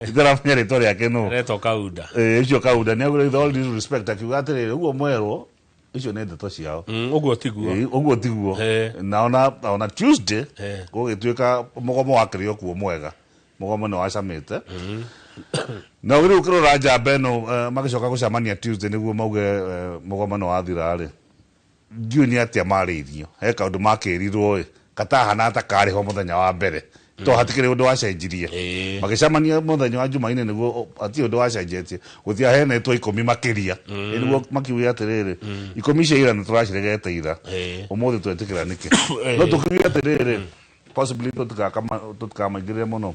Itaramenya rĩtwa rĩake nũ. Aretwo Kaunda. Ũcio Kaunda nĩ augire, with all due respect, akiuga atĩrĩrĩ, ũguo mwerwo icio nĩ ndeto ciao. Ũguo tiguo. Ũguo tiguo. Na ona Tuesday gũgĩtuĩka mũgomo wakĩrĩ o kuo mwega, mũgomo nĩ wacamĩte. Na rĩu ũkĩrora njamba ĩno, magĩcoka gũcemania Tuesday nĩguo mauge mũgomo nĩ wathira rĩ, ndiũĩ nĩ atĩa marĩirio, he kaũndũ makĩrirwo ĩ katahana ta karĩ ho mũthenya wa mbere, to hatikĩrĩ ũndũ wacenjirie. Magĩcemania mũthenya wa Jumaine nĩguo hatirĩ ũndũ wacenjetie, gũtiahenetwo 10 makĩria. Nĩguo makiuge atĩrĩrĩ, 10 cia ira nĩ tũraciregete ira, ũmũthĩ twetĩkĩra nĩkĩ? No tũkiuge atĩrĩrĩ, possibly tũtikamaingĩrĩre mũno,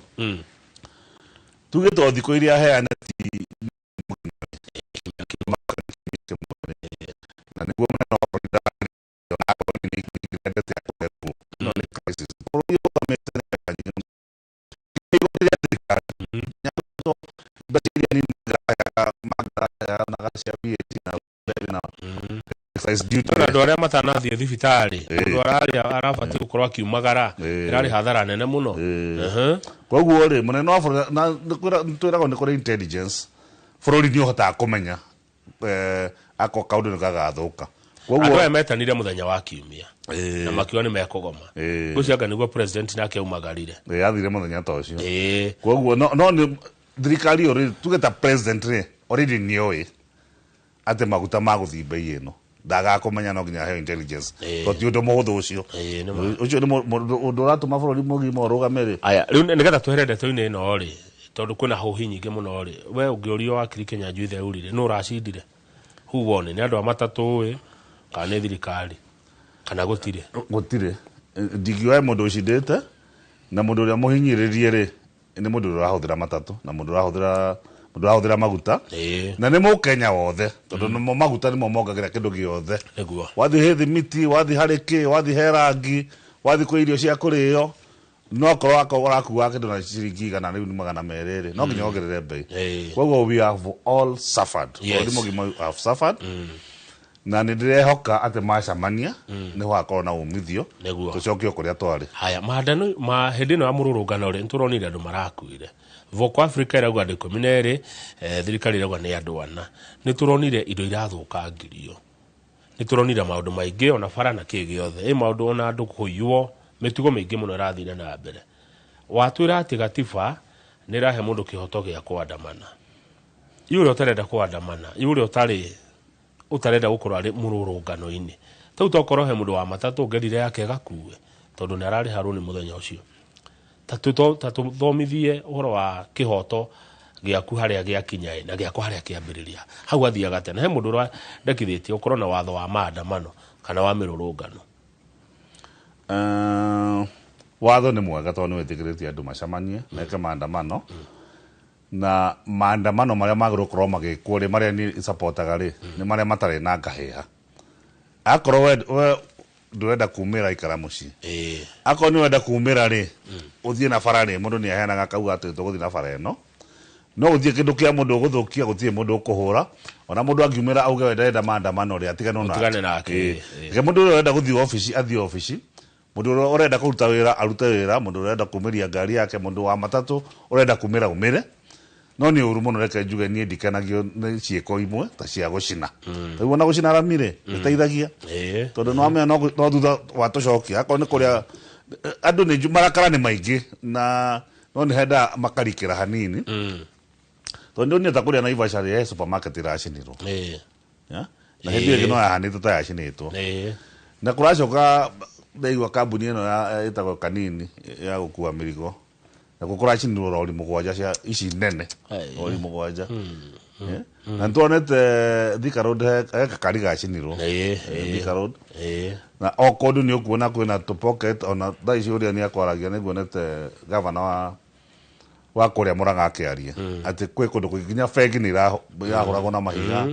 tuge to thikũ iria heane ti na nĩguo mũnene wa bũrũri ndarario nĩ ndete ya kũrekwo. Ĩno nĩ crisis, bũrũri ũrũgamĩte nĩ mbeca nyingĩ mũno. Igoti rĩa thirikari, mbeca iria nini mangĩraheanaga cia VAT na levy na excise duty. Kwĩna andũ arĩa matanathiĩ thibitarĩ, mũndũ ararĩa arabatiĩ gũkorwo akiumagara, ĩrarĩ hathara nene mũno. Koguo rĩ, mũnene wa bũrũri na nĩ twĩragwo nĩ kũrĩ intelligence, bũrũri nĩ ũhotaga kũmenya ako kaũndũ nĩ gagathũka. Andũ aya metanire mũthenya wa Kiumia na makiuga nĩ mekũgoma. Ngwĩciria anga nĩguo president nake aumagarire. Athire mũthenya ta ũcio. Koguo no nĩ thirikari already, tuge ta president rĩ, already nĩ oĩ atĩ maguta ma gũthiĩ bei ĩno, ndagakũmenya no nginya aheo intelligence, to ti ũndũ mũhũthũ ũcio. Ĩĩ, nĩ ma. Ũcio nĩ ũndũ ũratũma bũrũri mũgima ũrũgame rĩ. Aya, rĩu nĩgetha twehere ndeto-inĩ ĩno rĩ, tondũ kwĩna hũhi nyingĩ mũno rĩ, we ũngĩũrio wakiri Kĩnyanjui Theuri rĩ, nũ ũracindire? Who won? Nĩ andũ a matatũ ĩ, kana nĩ thirikari, kana gũtirĩ? Gũtirĩ, ndingiuga he mũndũ ũcindĩte, na mũndũ ũrĩa mũhinyĩrĩrie rĩ nĩ mũndũ ũrĩa ũrahũthĩra matatũ na mũndũ ũrahũthĩra maguta, na nĩ mũkenya wothe, tondũ nĩmo maguta nĩmo mongagĩra kĩndũ gĩothe. Wathiĩ he thimiti, wathiĩ harĩ kĩ, wathiĩ he rangi, wathiĩ kwĩ irio cia kũrĩo, no korwo akorwo ũrakuaga kĩndũ na ciringi 100, rĩu nĩ 200 rĩ, no nginya wongerere bei. Koguo we have all suffered. Bũrũri mũgima have suffered, na nĩ ndĩrehoka atĩ macamania nĩ gũgakorwo na umithio, tũcoke o kũrĩa twarĩ. Haya, maandano ma hĩndĩ ĩno ya mũrũrũngano rĩ, nĩtũronire andũ marakuire. Voco Africa ĩrauga andũ 12, thirikari ĩrauga nĩ andũ 4. Nĩtũronire indo irathũkangirio, nĩtũronire maũndũ maingĩ, ona bara na kĩ gĩothe, ĩ maũndũ ona andũ kũiywo, mĩtugo mĩingĩ mũno ĩrathire na mbere. Watwĩra atĩ gatiba nĩ ĩrahe mũndũ kĩhoto gĩa kũandamana. Ĩ ũrĩa ũtarenda kũandamana, ĩ ũrĩa ũtarenda gũkorwo arĩ mũrũrũngano-inĩ, tau tokorwo he mũndũ wa matatũ ngerire yake ĩgakue tondũ nĩ ararĩha rũni mũthenya ũcio. Ta tũthomithie ũhoro wa kĩhoto gĩaku harĩa gĩakinya ĩ, na gĩakwa harĩa kĩambĩrĩria, hau athiaga atĩa? Na he mũndũ ũrandekithĩtie ũkorwo na watho wa maandamano kana wa mĩrũrũngano. Watho nĩ mwega tondũ nĩ wĩtĩkĩrĩtie andũ macemanie meke maandamano, na maandamano marĩa magĩrĩirwo gũkorwo magĩkwo rĩ, marĩa niĩ supportaga rĩ, nĩ marĩa matarĩ na ngahĩha. Akorwo we ndũrenda kumĩra, ikara mũciĩ. Akorwo nĩ ũrenda kumĩra rĩ, ũthiĩ na bara rĩ, mũndũ nĩ aheanaga akauga atĩ tũgũthiĩ na bara ĩno, no gũtirĩ kĩndũ kĩa mũndũ ũgũthũkia, gũtirĩ mũndũ ũkũhũra. Ona mũndũ angiumĩra auge we ndarenda maandamano rĩ, atiganwo nake. Ũtigane nake. Reke mũndũ ũrĩa ũrenda gũthiĩ obici athiĩ obici, mũndũ ũrĩa ũrenda kũruta wĩra arute wĩra, mũndũ ũrenda kumĩria ngari yake, mũndũ wa matatũ ũrenda kumĩra umĩre. No nĩ ũru mũno, reke njuge niĩ ndikenagio nĩ ciĩko imwe ta cia gũcina. Rĩu ona gũcina rami rĩ, gĩteithagia, tondũ nĩ wamenya no thutha wa tũcokia akorwo nĩ kũrĩa andũ nĩ marakara nĩ maingĩ, na no nĩ hendaga makarikĩra hanini, tondũ ndonire ta kũrĩa Naivasha rĩ, he supermarket ĩracinirwo. Ya? Na hĩndĩ ĩyo ĩngĩ no yahanĩte ta yacinĩtwo. Na kũracoka ndaigua kambuni ĩno ĩtagwo Kanini ya gũkua mĩrigo, nakuo kũracinirwo rori 7 cia ici nene. Rori 7. Na nĩtuonete Thika Road he kakari gacinirwo. Thika Road. Na o kũndũ nĩ ũkuona kwĩna tũ pocket. Ona thaa ici ũrĩa nĩ akwaragia, nĩ nguonete gavana wa kũrĩa Mũrang'a akĩaria atĩ kwĩ kũndũ kũingĩ nginya bengi nĩ irahũragwo na mahiga,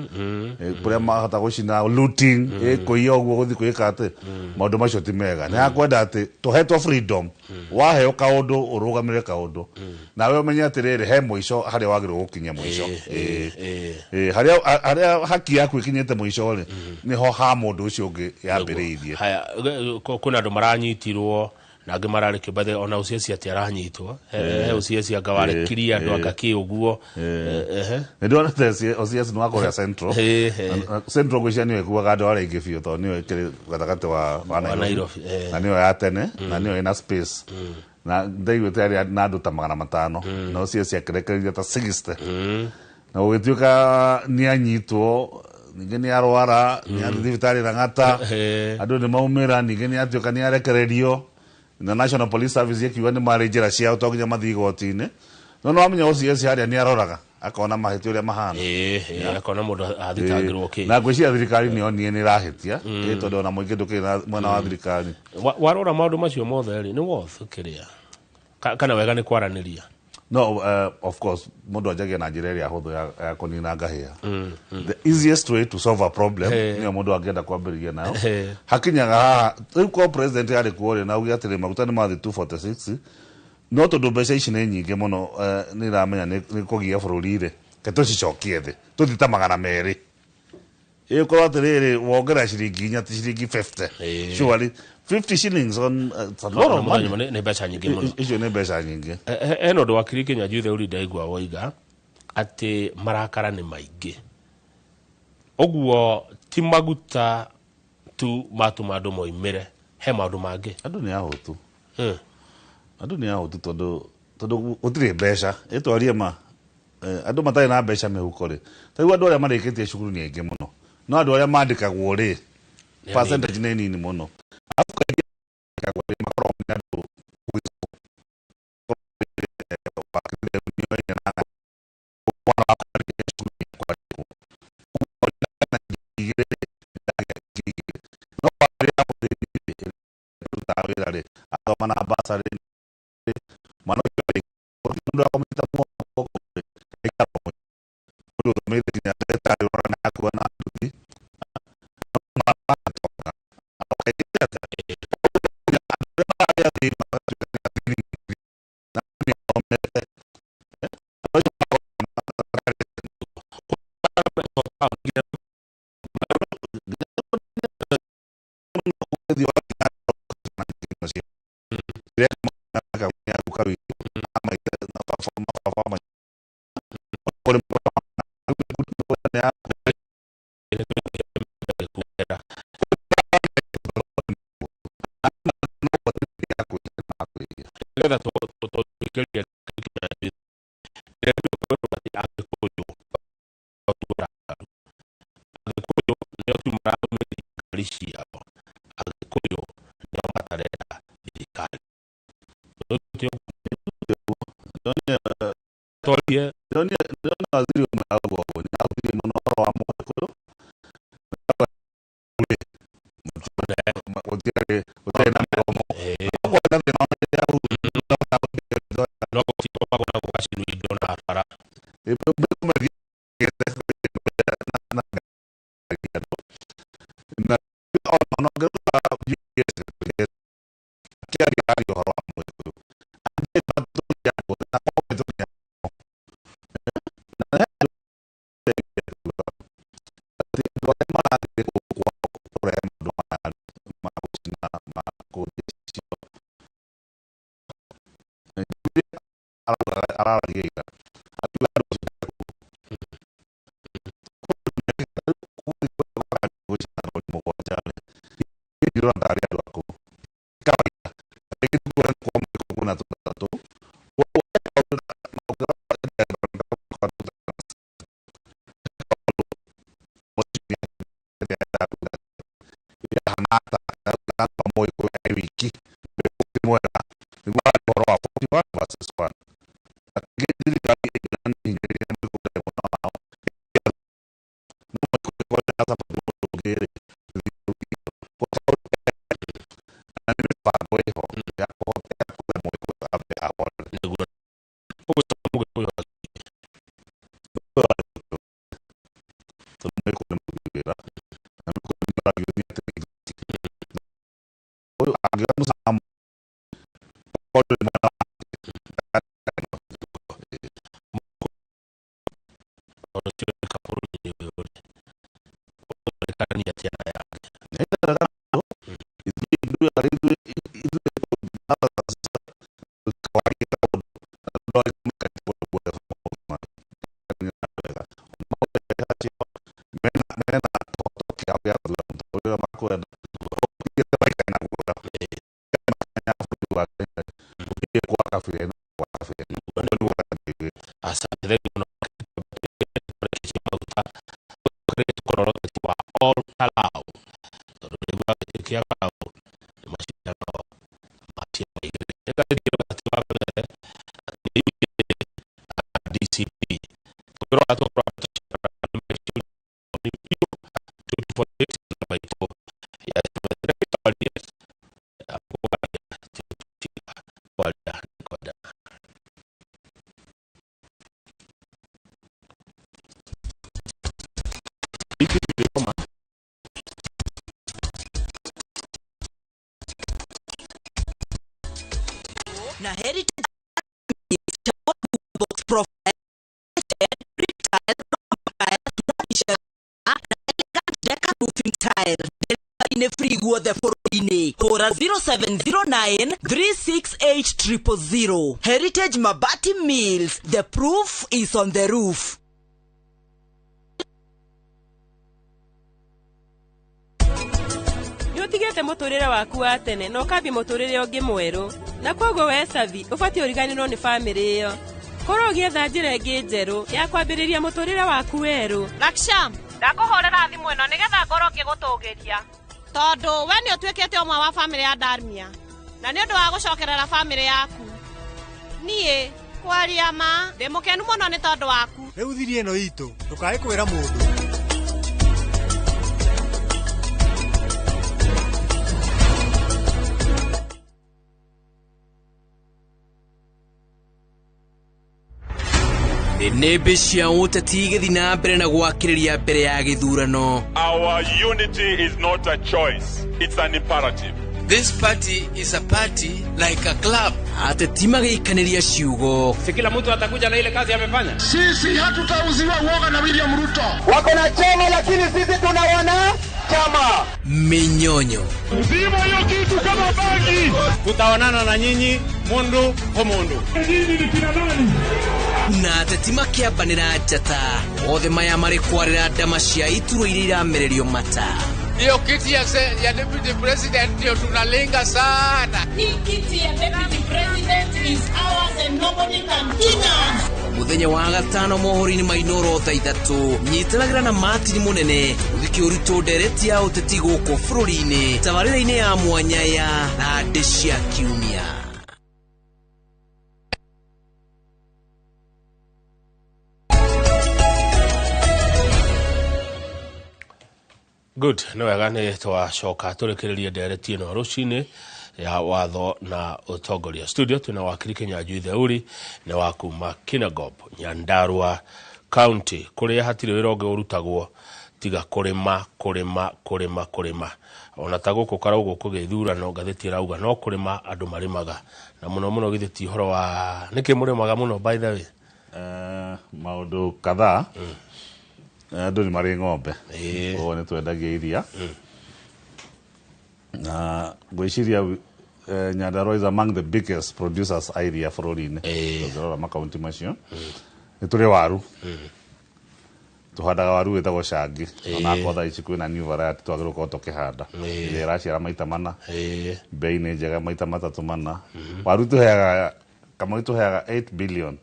kũrĩa mahota gũcina, looting, kũiya ũguo, gũthiĩ kwĩka atĩ maũndũ macio ti mega. Nĩ hakwenda atĩ tũhetwo freedom, waheo kaũndũ ũrũgamĩrĩre kaũndũ, nawe ũmenye atĩrĩrĩ, he mũico harĩa wagĩrĩirwo gũkinyia mũico. Harĩa haki yaku ĩkinyĩte mũico rĩ, nĩho ha mũndũ ũcio ũngĩ yambĩrĩirie. Haya, kwĩna andũ maranyitirwo Na angĩ mararekio bathe ona OCS atĩ aranyitwo he OCS anga warekirie andũ anga kĩ ũguo. Ehe. Nĩ ndonete OCS nĩ wa kũrĩa Central. Central ngwĩciria nĩyo ĩkuaga andũ arĩa aingĩ biũ tondũ nĩyo ĩkĩrĩ gatagatĩ wa Nairobi. Nairobi, eh. Na nĩyo ya tene na nĩyo ĩna space na ndaiguĩte yarĩ na andũ ta 500 na OCS akĩrekereria ta 60 na gũgĩtuĩka nĩ anyitwo, ningĩ nĩ arwara, nĩ athiĩ thibitarĩ Lang'ata. Andũ nĩ maumĩra, ningĩ nĩ atuĩka nĩ arekererio na National Police Service ĩkiuga nĩ marĩ njĩra ciao to nginya mathiĩ igoti-inĩ, no nĩ wamenya OCS harĩa nĩ aroraga akona mahĩtia ũrĩa mahana. Ĩĩ, akona mũndũ athitangĩrwo kĩ. Na ngwĩciria thirikari nĩ yonire nĩ ĩrahĩtia, tondũ ona mũingĩ ndũkĩrĩ na mwena wa thirikari. Warora maũndũ macio mothe rĩ, nĩ worth kĩrĩa kana wega nĩ kwaranĩria? No, of course mũndũ anjagia na njĩra ĩrĩa hũthũ ya kũnina ngahĩha. The easiest way to solve a problem nĩyo mũndũ angĩenda kwambĩrĩria nayo. Hakinyaga haha rĩu kwa president arĩ kuo rĩ, na auge atĩrĩ maguta nĩ mathiĩ 246, no tondũ mbeca ici nĩ nyingĩ mũno, nĩ iramenya nĩ kũgia bũrũri rĩ, ke tũcicokie thĩ tũthiĩ ta 200, ĩkorwo atĩrĩrĩ wongerera ciringi 4 ti ciringi 50. Surely 50 shillings on it's a lot of money. Nĩ mbeca nyingĩ mũno. Icio nĩ mbeca nyingĩ. Hena ũndũ wa Kiri Kenya Juithe ũri ndaigua woiga atĩ marakara nĩ maingĩ ũguo ti maguta tu matũma andũ moimĩre, he maũndũ mangĩ. Andũ nĩ ahũtu. Andũ nĩ ahũtu tondũ gũtirĩ mbeca ĩtwarie ma. Andũ matarĩ na mbeca mĩhuko rĩ, ta rĩu andũ arĩa marĩkĩtie cukuru nĩ aingĩ mũno, no andũ arĩa mandĩkagwo rĩ, percentage nĩ nini mũno. Arabu kaingĩ mandĩkagwo rĩ, makoragwo nĩ andũ rutaga wĩra rĩ, athoma na basarĩ mwana ũcio rĩ, mũndũ akomete muongo rĩ, aikara mũndũ ũthomeire nginya ndagĩtarĩ ũrona nĩ akua na nduthi. Nĩgetha tũikĩrie Agĩkũyũ, Agĩkũyũ nĩo tu maratũmĩria ngari ciao, Agĩkũyũ nĩo matarenda thirikari. Twarie. Ndĩrona waziri ũmwe auga ũguo nĩ ahutirie mũno ũhoro wa Mũgĩkũyũ. Gũtiarĩ na mĩgomo. No kwarĩ na thĩna ona rĩrĩa No gũtikoragwo na gũgacinwo indo na bara. Na ona ũngĩrora akĩaria aria ũhoro wa Mũgĩkũyũ. Andũ arĩa marathiĩ gũkũ kwao kũrehe maũndũ maya ma gũcina ma kũthĩcio araragia ira akiuga andũ acio 7 rĩ, ndirona tarĩ andũ akũrũ kawaida. Rĩngĩ tukuona kwa Mũgĩkũyũ kwĩna tũtatũ. Wiki mwega nĩguo ũhoro wa 41 versus 1 thirikari ĩngĩhinyĩrĩria Mũgĩkũyũ mwena wao, no Mũgĩkũyũ support mũndũ ũngĩ rĩ, na nĩ mĩbango ĩho ya kũhota kũhe Mũgĩkũyũ ambe ahorere. Nĩguo ũguo Mũgĩkũyũ Tondũ Mũgĩkũyũ nĩ mũruti wĩra na Mũgĩkũyũ nĩ oragio nĩ atĩrĩ, ũyũ angĩoya mũcamo korwo ndũrĩ mwena wake. Tondũ tuĩka bũrũri-inĩ ũyũ rĩ, ũrekania atĩa na yangĩ? Asante, thengiũ mũno. Maguta tũkorwo ũteti wa Ol Kalou, tondũ rĩu gĩtĩ kĩa Kalou nĩ macindano ma ciama igĩrĩ. Nĩ ngathĩti ĩno ngathĩti wa mbere nĩ DCP. Tũngĩrora tũkorwo 248 maitũ ya kwaria kwenda. Na Heritage Box Profile Deca Roofing Tile nĩ free guothe bũrũri-inĩ. Hũra 0709 368 000. Heritage Mabati Mills, the proof is on the roof. Nĩ ũtigĩte mũtũrĩre waku wa tene na ũkambia mũtũrĩre ũngĩ mwerũ, na koguo we Savi ũbatiĩ ũriganĩrwo nĩ bamĩrĩ ĩyo, korwo ũgĩetha njĩra ĩngĩ njerũ ya kwambĩrĩria mũtũrĩre waku werũ. Laksham, ndakũhũrĩra thimũ ĩno nĩgetha ngorwo ngĩgũtũgĩria tondũ we nĩ ũtuĩkĩte ũmwe wa bamĩrĩ ya Darmia, na nĩ ũndũ wa gũcokerera bamĩrĩ yaku, niĩ kwaria ma ndĩ mũkenu mũno nĩ tondũ waku. Rĩu thiri ĩno itũ ndũkae kwĩra mũndũ. Nĩmbĩ cia ũteti igĩthiĩ na mbere na gwakĩrĩria mbere ya gĩthurano. Our unity is not a choice, it's an imperative. This party is a party like a club. Ateti magĩikanĩria ciugo. Si kila mtu atakuja na ile kazi amefanya. Sisi hatutauziwa uoga na William Ruto. Wako na chama lakini sisi tuna wana chama. Minyonyo. Zima hiyo kitu kama bangi. Tutaonana na nyinyi mundu kwa mundu. Nyinyi ni kina nani? Na ateti makĩambanĩra njata othe maya marĩ kwarĩra ndama cia ituro iria iramererio mata. Hiyo kiti ya deputy president ndio tunalenga sana. Hii kiti ya deputy president is ours and nobody can touch us. Muthenya wa gatano mohoro-inĩ ma Inooro thaa 3 nyitanagĩra na Martin Mũnene ũthike ũritũ ndereti ya ũteti gũkũ bũrũri-inĩ tabarĩra-inĩ ya mwanya ya Thandĩ cia Kiumia. Good, nĩ wega nĩ twacoka tũrĩkĩrĩrie ndereti ĩno rũcinĩ ya watho na ũtongoria. Studio twĩna wakiri Kĩnyanjui Theuri, nĩ wa kuma Kinangop, Nyandarua County, kũrĩa hatirĩ wĩra ũngĩ ũrutagwo tiga kũrĩma, kũrĩma, kũrĩma, kũrĩma. Ona ta gũkũ karaugo kũgĩthurano ngathĩti ĩrauga no kũrĩma andũ marĩmaga, na mũno mũno githĩ ti ũhoro wa nĩkĩ mũrĩmaga mũno by the way? Maũndũ kadhaa. Andũ nĩ marĩ ng'ombe, koguo nĩ twendagia iria, na ngwĩciria Nyandarua is among the biggest producers a iria bũrũri-inĩ. Tũngĩrora makaunti macio, nĩ tũrĩ waru, tũhandaga waru wĩtagwo cangi, onakorwo thaa ici kwĩna new variety twagĩrĩirwo gũkorwo tũkĩhanda, ĩrĩa ĩraciara maita mana, bei nĩ njega maita matatũ mana. Waru tũheaga kamwe, tũheaga 8 billion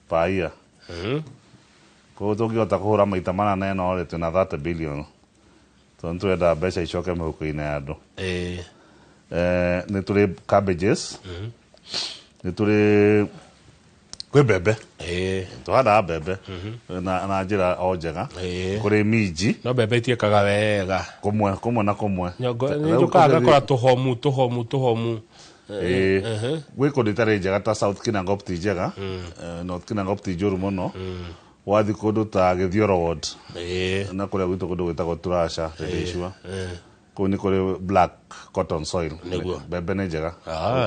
per year. Koguo tũngĩhota kũhũra maita mana na ĩno rĩ, twĩna 30 billion, tondũ nĩ tũrenda mbeca icoke mĩhuko-inĩ ya andũ. Nĩ tũrĩ cabbages, nĩ tũrĩ kwĩ mbembe, tũhandaga mbembe na njĩra o njega, kũrĩ minji. No mbembe itiĩkaga wega. Kũmwe kũmwe na kũmwe. Nĩ njũkaga ngakora tũhomu tũhomu tũhomu. Gwĩ kũndũ itarĩ njega ta South Kinangop ti njega, North Kinangop ti njũru mũno. Wathiĩ kũndũ ta Gĩthioro ward na kũrĩa gwitũ kũndũ gwĩtagwo Turasha Rĩrĩcua, kũu nĩ kũrĩ black cotton soil. Nĩguo. Mbembe nĩ njega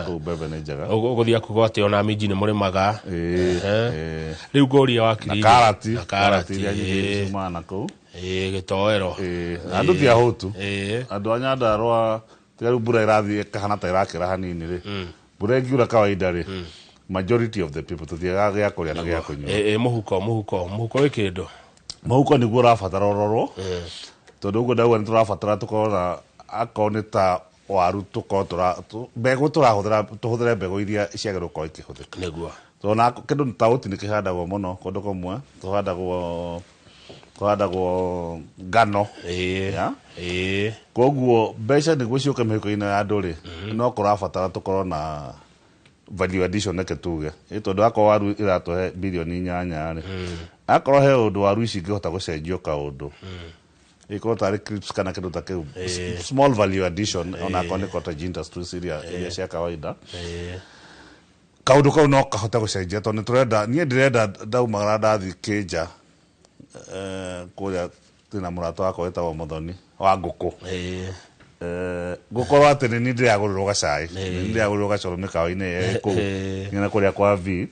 kũu, mbembe nĩ njega. Ũgũthiĩ kuga atĩ ona minji nĩ mũrĩmaga. Rĩu ngũria wakiri na karati, na karati iria nyingĩ ciumaga na kũu. Gĩtoero. Andũ ti ahũtu, andũ a Nyandarua tiga rĩu mbura ĩrathiĩ ĩkahana ta ĩrakĩra hanini rĩ, mbura ĩngiura kawaida rĩ, majority of the people tũtiagaga gĩa kũrĩa na gĩa kũnyua. Mũhuko mũhuko mũhuko wĩ kĩndũ. Mũhuko nĩguo ũrabatara ũrorwo, tondũ ũguo ndauga nĩ tũrabatara tũkorwo na akorwo nĩ ta waru, tũkorwo mbegũ tũrahũthĩra, tũhũthĩre mbegũ iria ciagĩrĩirwo gũkorwo ikĩhũthĩka. Nĩguo. Tondũ na kĩndũ ta ũti nĩ kĩhandagwo mũno kũndũ kũmwe, kũhandagwo ngano. Yeah? Koguo mbeca nĩguo ciũke mĩhuko-inĩ ya andũ rĩ, no kũrabatara tũkorwo na value addition, reke tuge. Tondũ akorwo waru iratũhe 8 birioni rĩ, akorwo he ũndũ waru ici ingĩhota gũcenjio kaũndũ, ikorwo tarĩ crisps kana kĩndũ ta kĩu, small value addition, onakorwo nĩ cottage industries iria cia kawaida, kaũndũ kau no kahote gũcenjia, tondũ nĩ tũrenda, niĩ ndĩrenda ndaumagara ndathi kĩnja, kũrĩa twĩna mũrata wakwa wĩtagwo Mũthoni wa ngũkũ, ngũkorwo atĩ nĩ niĩ ndĩragũrĩrwo gacai, nĩ niĩ ndĩragũrĩrwo gacũrũ mĩkawa-inĩ ĩyo ĩ kũu nginya kũrĩa kwa V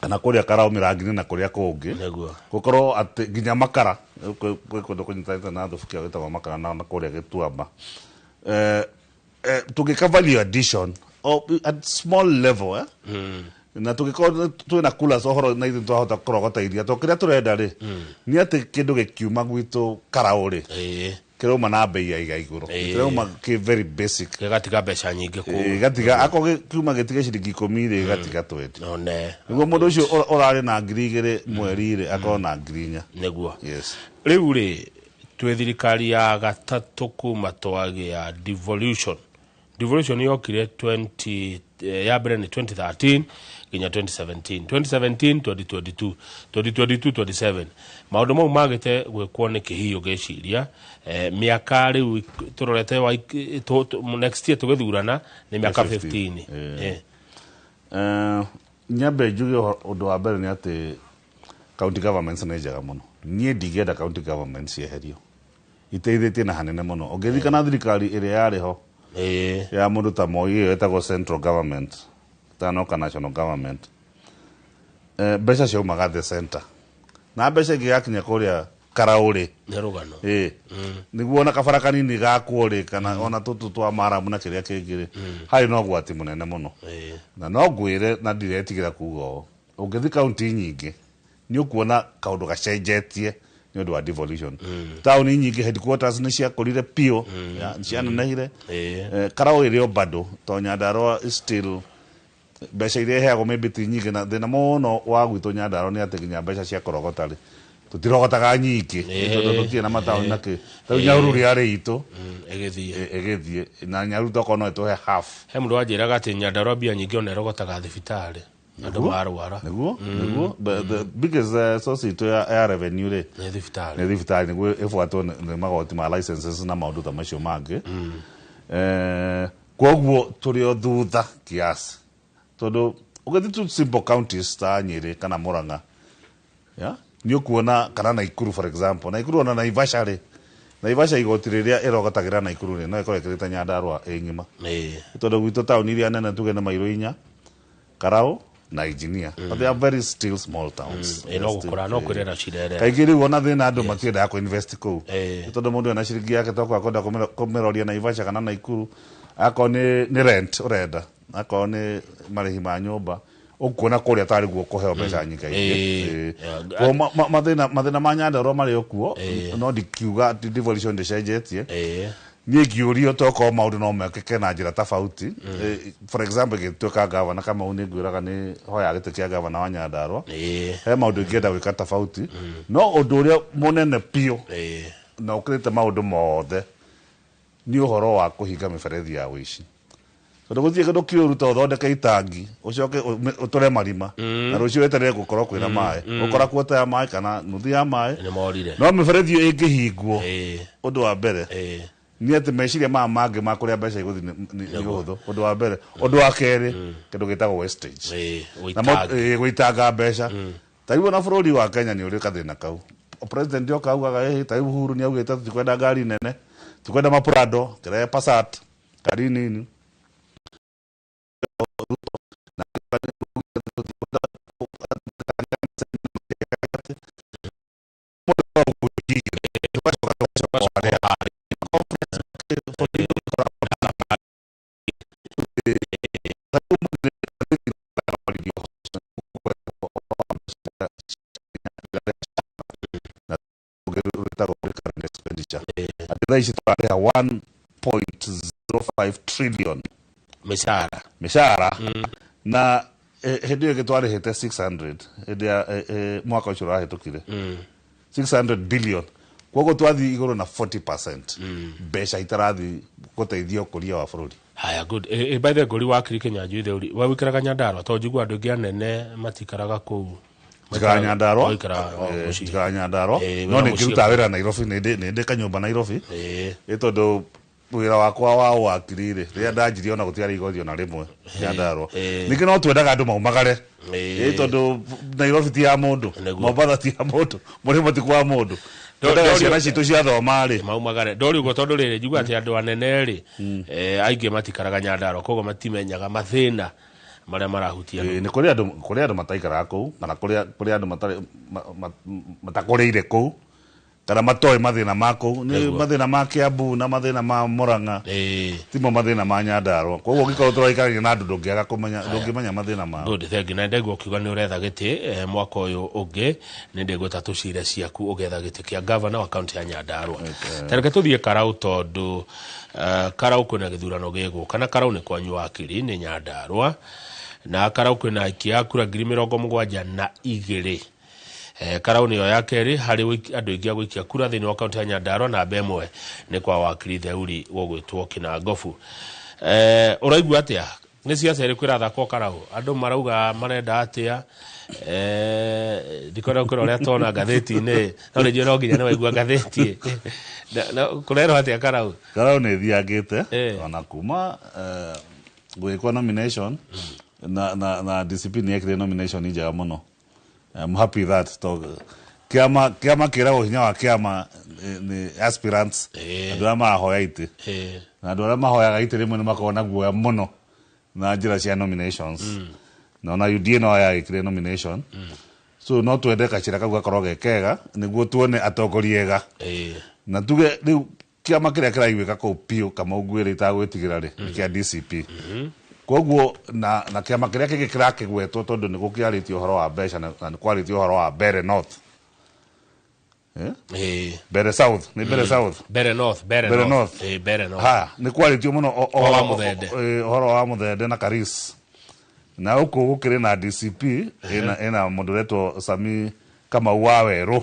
kana kũrĩa Karau Mĩrangi-inĩ na kũrĩa kũngĩ, gũkorwo atĩ nginya Makara kwĩ kũndũ kũnyitanĩte na thubukia gwĩtagwo Makara na kũrĩa Gĩtuamba, tũngĩka value addition o at small level, na tũngĩkorwo twĩna coolers ũhoro na ithuĩ twahota kũrogota iria, tondũ kĩrĩa tũrenda rĩ nĩ atĩ kĩndũ gĩkiuma gwitũ Karaũ rĩ, kĩrauma na bei ya iga igũrũ, kĩrauma kĩ very basic. Gĩgatiga mbeca nyingĩ kũu. Gatiga akorwo kiuma gĩtige ciringi 10 rĩ, gatiga 20, One. nĩguo mũndũ ũcio ũrarĩ na 2000 mweri rĩ, akorwo na 4000. Nĩguo. Yes. Rĩu rĩ, twĩ thirikari ya gatatũ kuma twagĩa devolution. Devolution yokire 20, ya mbere nĩ 2013 nginya 2017, 2017 2022, 2022 27. Maũndũ mau magĩte gwĩkwo nĩ kĩhiũ ngĩciria, mĩaka rĩu tũrorete wa next year tũgĩthurana nĩ mĩaka 15. Nyambe njuge ũndũ wa mbere nĩ atĩ county governments nĩ njega mũno. Niĩ ndingĩenda county governments cieherio, iteithĩtie na hanene mũno. Ũngĩririkana thirikari ĩrĩa yarĩ ho ya mũndũ ta Moi, ĩyo ĩtagwo central government tanoka national government, mbeca ciaumaga the center na mbeca ingĩgakinya kũrĩa Karaũ rĩ, Nĩ rũgano. Nĩguo ona kabara kanini gakwo rĩ, kana ona tũtũ twa maramu na kĩrĩa kĩngĩ rĩ, harĩ na ũgwati mũnene mũno. Na no ngwĩre na ndiretigĩra kuga ũũ, ũngĩthiĩ kaunti nyingĩ nĩ ũkuona kaũndũ gacenjetie nĩ ũndũ wa devolution. Taũni nyingĩ headquarters nĩ ciakũrire piũ, nĩ cianenehire. Karaũ ĩrĩ o bado to Nyandarua is still mbeca iria iheagwo maybe ti nyingĩ, na thĩna mũno wa gwitũ Nyandarua nĩ atĩ nginya mbeca cia kũrogota rĩ, tũtirogotaga nyingĩ tondũ tũtirĩ na mataũni na kĩ. Rĩu Nyahururu yarĩ itũ ĩgĩthiĩ. Ĩgĩthiĩ na Nyahururu tokorwo no ĩtũhe half. He mũndũ wanjĩraga atĩ Nyandarua mbia nyingĩ ona ĩrogotaga thibitarĩ andũ marwara. Nĩguo the biggest source itũ ya revenue rĩ nĩ thibitarĩ. Nĩ thibitarĩ, nĩguo ĩbuatwo nĩ magoti ma licenses na maũndũ ta macio mangĩ. Koguo tũrĩ o thutha kiasi, tondũ ũgĩthiĩ tu simple counties ta Nyĩrĩ kana Murang'a, yeah? Nĩ ũkuona kana Naikuru, for example, Naikuru ona Naivasha rĩ, Naivasha igoti rĩrĩa ĩrogotagĩra Naikuru rĩ, no ĩkorwo ĩkĩrĩte Nyandarua ĩ ng'ima, tondũ gwitũ taũni iria nene tuge nĩ Mairũ inya, Karau na Engineer, but they are very still small towns. Ĩ, no gũkũra no kwĩrera cirerera. Kaingĩ rĩu ona thĩna andũ matiendaga kũ-invest kũu. Nĩ tondũ mũndũ ena ciringi yake tokorwo akwenda kũmĩroria Naivasha kana Naikuru, akorwo nĩ rent ũrenda, akorwo nĩ marĩhi ma nyũmba, ũkuona kũrĩa tarĩ guo kũheo mbeca nyingaingĩ. Koguo mathĩna ma Nyandarua marĩ o kuo, no ndikiuga atĩ devolution ndĩcenjetie. Niĩ ngĩũrio tokorwo maũndũ no mekĩke na njĩra tofauti, for example ngĩtuĩka gavana, Kamau, nĩ ngwĩraga nĩ hoya gĩtĩ kĩa gavana wa Nyandarua, he maũndũ ingĩenda gwĩka tofauti, no ũndũ ũrĩa mũnene biũ na ũkĩrĩte maũndũ mothe nĩ ũhoro wa kũhinga mĩberethi ya ũici, tondũ gũtirĩ kĩndũ kĩũru ta ũthondeke itangi ũcoke ũtũre marima na rũciũ weterere gũkorwo kwĩna maĩ, ũkora kuota ya maĩ kana nuthu ya maĩ. Nĩ morire. No mĩberethi ĩyo ĩngĩhingwo, ũndũ wa mbere nĩ atĩ meciria maya mangĩ ma kũrĩa mbeca igũthiĩ nĩ ũhũthũ, ũndũ wa mbere. Ũndũ wa kerĩ, kĩndũ gĩtagwo wastage. Na gũitanga mbeca. Ta rĩu ona bũrũri wa Kenya nĩ ũrĩ gathĩna kau. President oka augaga, ta rĩu Uhuru nĩ augĩte tũtikwenda ngari nene, tũkwenda maprado, kĩrehe Passat, ngari nini. Rwĩtagwo recurrent expenditure, atĩ thaa ici tũrarĩha 1.05 trillion mĩcara. Mĩcara na Hĩndĩ ĩyo ĩngĩ twarĩhĩte 600 hĩndĩ ya mwaka ũcio ũrahĩtũkire, 600 billion. Koguo twathiĩ igũrũ na 40%, mbeca itarathiĩ gũteithia ũkũria wa bũrũri. Haya, good. By the way, ngũri wakiri Kĩnyanjui Theuri, we wĩikaraga Nyandarua? Tondũ njigua andũ aingĩ anene matikaraga kũu. Njikaraga Nyandarua. Ũikaraga o mũciĩ. Njikaraga Nyandarua, no wĩna nĩ mũciĩ. ngĩrutaga wĩra Nairobi, nĩ ndĩ kanyũmba Nairobi. Ĩ tondũ wĩra wakwa wa ũwakiri rĩ, rĩrĩa ndanjirie ona gũtiarĩ igoti ona rĩmwe Nyandarua. Ningĩ no twendaga andũ maumagare, ĩ tondũ Nairobi ti ya mũndũ, Mombatha ti ya mũndũ, mũrĩmo ti kwa mũndũ. Twendaga ciana citũ ciathoma rĩ, maumagare. Ndori ũguo tondũ rĩrĩ, njigua atĩ andũ anene rĩ, aingĩ matikaraga Nyandarua, koguo matimenyaga mathĩna marĩa marahutia. Ĩ, nĩ kũrĩ andũ mataikaraga kũu, kana kũrĩ andũ matarĩ matakũrĩire kũu, kana matoĩ mathĩna ma kũu. Nĩ mathĩna ma Kiambu na mathĩna ma Murang'a timo mathĩna ma Nyandarua. Koguo ũngĩkorwo tũraikarania na andũ, ndũngĩaga kũmenya, ndũngĩmenya mathĩna mao. Good, thank you. Na ndaigua ũkiuga nĩ ũretha gĩtĩ mwaka ũyũ ũngĩ, nĩ ndĩgwĩta tũcire ciaku ũgetha gĩtĩ kĩa gavana wa kaunti ya Nyandarua. Ta reke tũthiĩ Karau, tondũ Karau kwĩna gĩthurano gĩgũka, na Karau nĩ kwanyu wakiri, nĩ Nyandarua, na Karau kwĩna aikia a kura 72,000. Karau nĩyo ya kerĩ harĩ andũ aingĩ a gũikia kura thĩinĩ wa kaunti ya Nyandarua. Namba 1 nĩ kwa wakiri Theuri gũgwĩtwo Kĩnangobu. Ũraigua atĩa? Nĩ ciaca ĩrĩkũ ĩrathakwo Karau? Andũ marauga marenda atĩa? Ndikwenda gũkwĩra ũrĩa tona ngathĩti-inĩ, no nĩ njũĩ no nginya nĩ waigua ngathĩti. Kũrerwo atĩa Karau? Karau nĩ ĩthiangĩte ona kuma gwĩkwo nomination na DCP nĩ yekire nomination njega mũno. I'm happy that to kĩama kĩragwo hinya wa kĩama nĩ aspirants, andũ arĩa marahoya itĩ, na andũ arĩa mahoyaga itĩ rĩmwe nĩ makoragwo na guoya mũno na njĩra cia nominations, na ona UDA no yagĩkire nomination. So no twende gacĩra kau gakorwo ge kega nĩguo tuone atongoria ega, na tuge rĩu kĩama kĩrĩa kĩraiguĩka kũu biũ, Kamau Ngwĩrĩ itagwĩtigĩra rĩ, nĩ kĩa DCP. Koguo na kĩama kĩrĩa kĩngĩ kĩrakĩgwetwo, tondũ nĩ gũkĩarĩtio ũhoro wa mbeca na nĩ kwarĩtio ũhoro wa Mbere North. Eh? Mbere South, nĩ Mbere South. Mbere North, Mbere Mbere North. North. Mbere North. Ha, nĩ kwarĩtio mũno Ũhoro wa Mũthende. Ũhoro wa Mũthende na Karis, na gũkũ gũkĩrĩ na DCP ĩna mũndũ ũretwo Sami Kamau wa Werũ.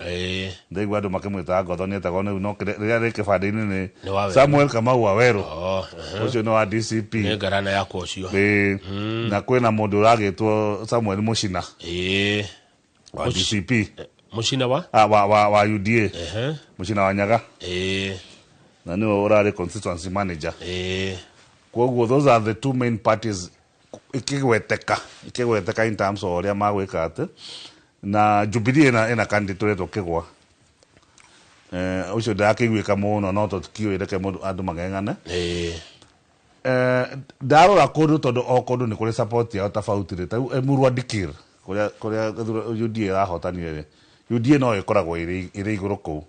Ndaigua andũ makĩmwĩtaga Ngotho, nĩ etagwo nĩu, no rĩrĩa rĩ kĩbandĩ-inĩ nĩ Nĩ wa Werũ. Samuel Kamau wa Werũ. Oh, Ũcio nĩ wa DCP. Nĩ ngarana yakwa ũcio. Ĩĩ. Na kwĩna mũndũ ũragĩtwo Samuel Mũcina wa DCP. Mũcina wa? Ah, wa UDA. Mũcina wa Nyaga. Na nĩwe ũrarĩ constituency manager. Koguo those are the two main parties ikĩgweteka in terms of ũrĩa magwĩka atĩ. Na Jubilee ĩna candidate ũretwo Kĩgwa. Ũcio ndakĩiguĩka mũno, no tũtikĩũĩ, reke mũndũ andũ mang'eng'ane. Ndarora kũndũ, tondũ o kũndũ nĩ kũrĩ support yao tofauti rĩ, ta rĩu Emurua Dikirr kũrĩa UDA ĩrahotanire rĩ, UDA no ĩkoragwo ĩrĩ igũrũ kũu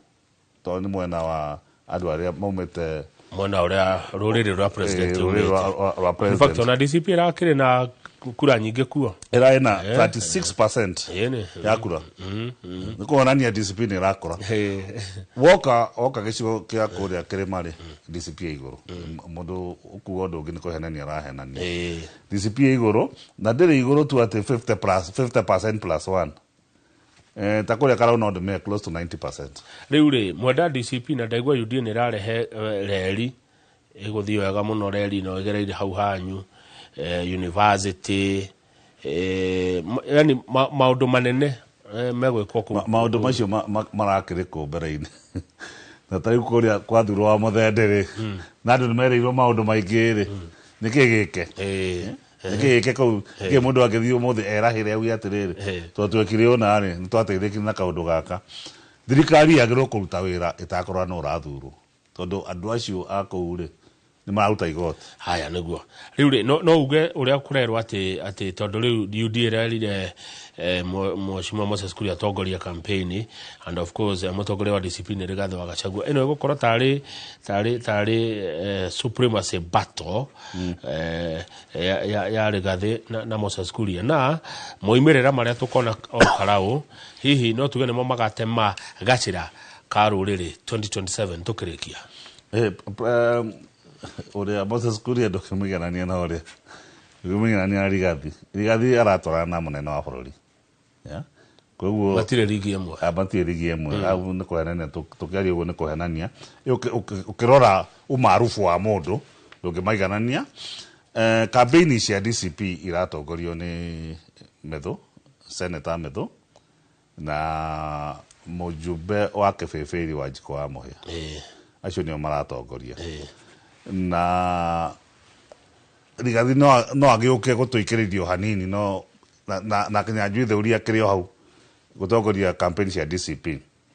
tondũ nĩ mwena wa andũ arĩa maumĩte mwena ũrĩa rũrĩrĩ rwa president. Rũrĩrĩ rwa In fact, president. ona DCP ĩrakĩrĩ na kura nyingĩ kuo. Ĩrarĩ na 36% Ĩĩ, ya kura, nĩ kuonania DCP nĩ ĩrakũra. Woka gĩcigo kĩa kũrĩa kĩrĩma rĩ, DCP ĩ igũrũ. Mũndũ ũkuga ũndũ ũngĩ nĩ kũhenania arahenania. DCP ĩ igũrũ, na ndĩrĩ igũrũ tu atĩ 50 plus 50% plus one. Ta kũrĩa Karau no ndĩmĩhe close to 90%. Rĩu rĩ, mwenda DCP, na ndaigua UDA nĩ ĩrarehe reri ĩgũthiĩ wega mũno, reri no ĩgereire hau hanyu, university, yani maũndũ manene megwĩkwo kũu. Maũndũ macio marakĩrĩ kũ mbere-inĩ, na ta rĩu kũrĩa kwathurwo wa Mũthende rĩ, na andũ nĩ merĩirwo maũndũ maingĩ rĩ, nĩkĩ gĩke, nĩkĩ gĩke kũu, nĩkĩ mũndũ angĩthiĩ ũmũthĩ erahĩre auge atĩrĩrĩ, tondũ twekire ũna rĩ, nĩ twateithĩkire na kaũndũ gaka? Thirikari yagĩrĩirwo kũruta wĩra ĩtakũrora nũ ũrathurwo, tondũ andũ acio a kũu rĩ, nĩ mararuta igoti. Haya, nĩguo rĩu rĩ, no uge ũrĩa kũrerwo atĩ tondũ rĩu UDA ĩrerire Mheshimiwa Moses Kuria atongoria campaign, and of course mũtongoria wa DCP nĩ Rigathĩ wa Gachagua, ĩno ĩgũkorwo tarĩ supremacy battle ya Rigathĩ na Moses Kuria, na moimĩrĩra marĩa tũkona o Karau hihi no tuge nĩmo magatema gacĩra ka rũrĩrĩ 2027 tũkĩrĩkia. Ũrĩa Moses Kuria ndũkĩmũiganania na ũrĩa Ũngĩmũiganania na Rigathi, Rigathi aratwarana na mũnene wa bũrũri. Yeah? Koguo matirĩ rigi ĩmwe. Matirĩ rigi ĩmwe. Hau nĩ kũhenania, tũkĩaria ũguo nĩ kũhenania. Ũkĩrora umaarufu wa mũndũ ndũngĩmaiganania. Campaign cia DCP iratongorio nĩ Methu, Senator Methu na mũjumbe wa Kĩbĩbĩri wa Njikũ wa Mũhĩa. Acio nĩo maratongoria. Na Rigathi no agĩũke gũtũikĩrĩrio hanini no na Kinyanjui Theuri akĩrĩ o hau gũtongoria campaign cia DCP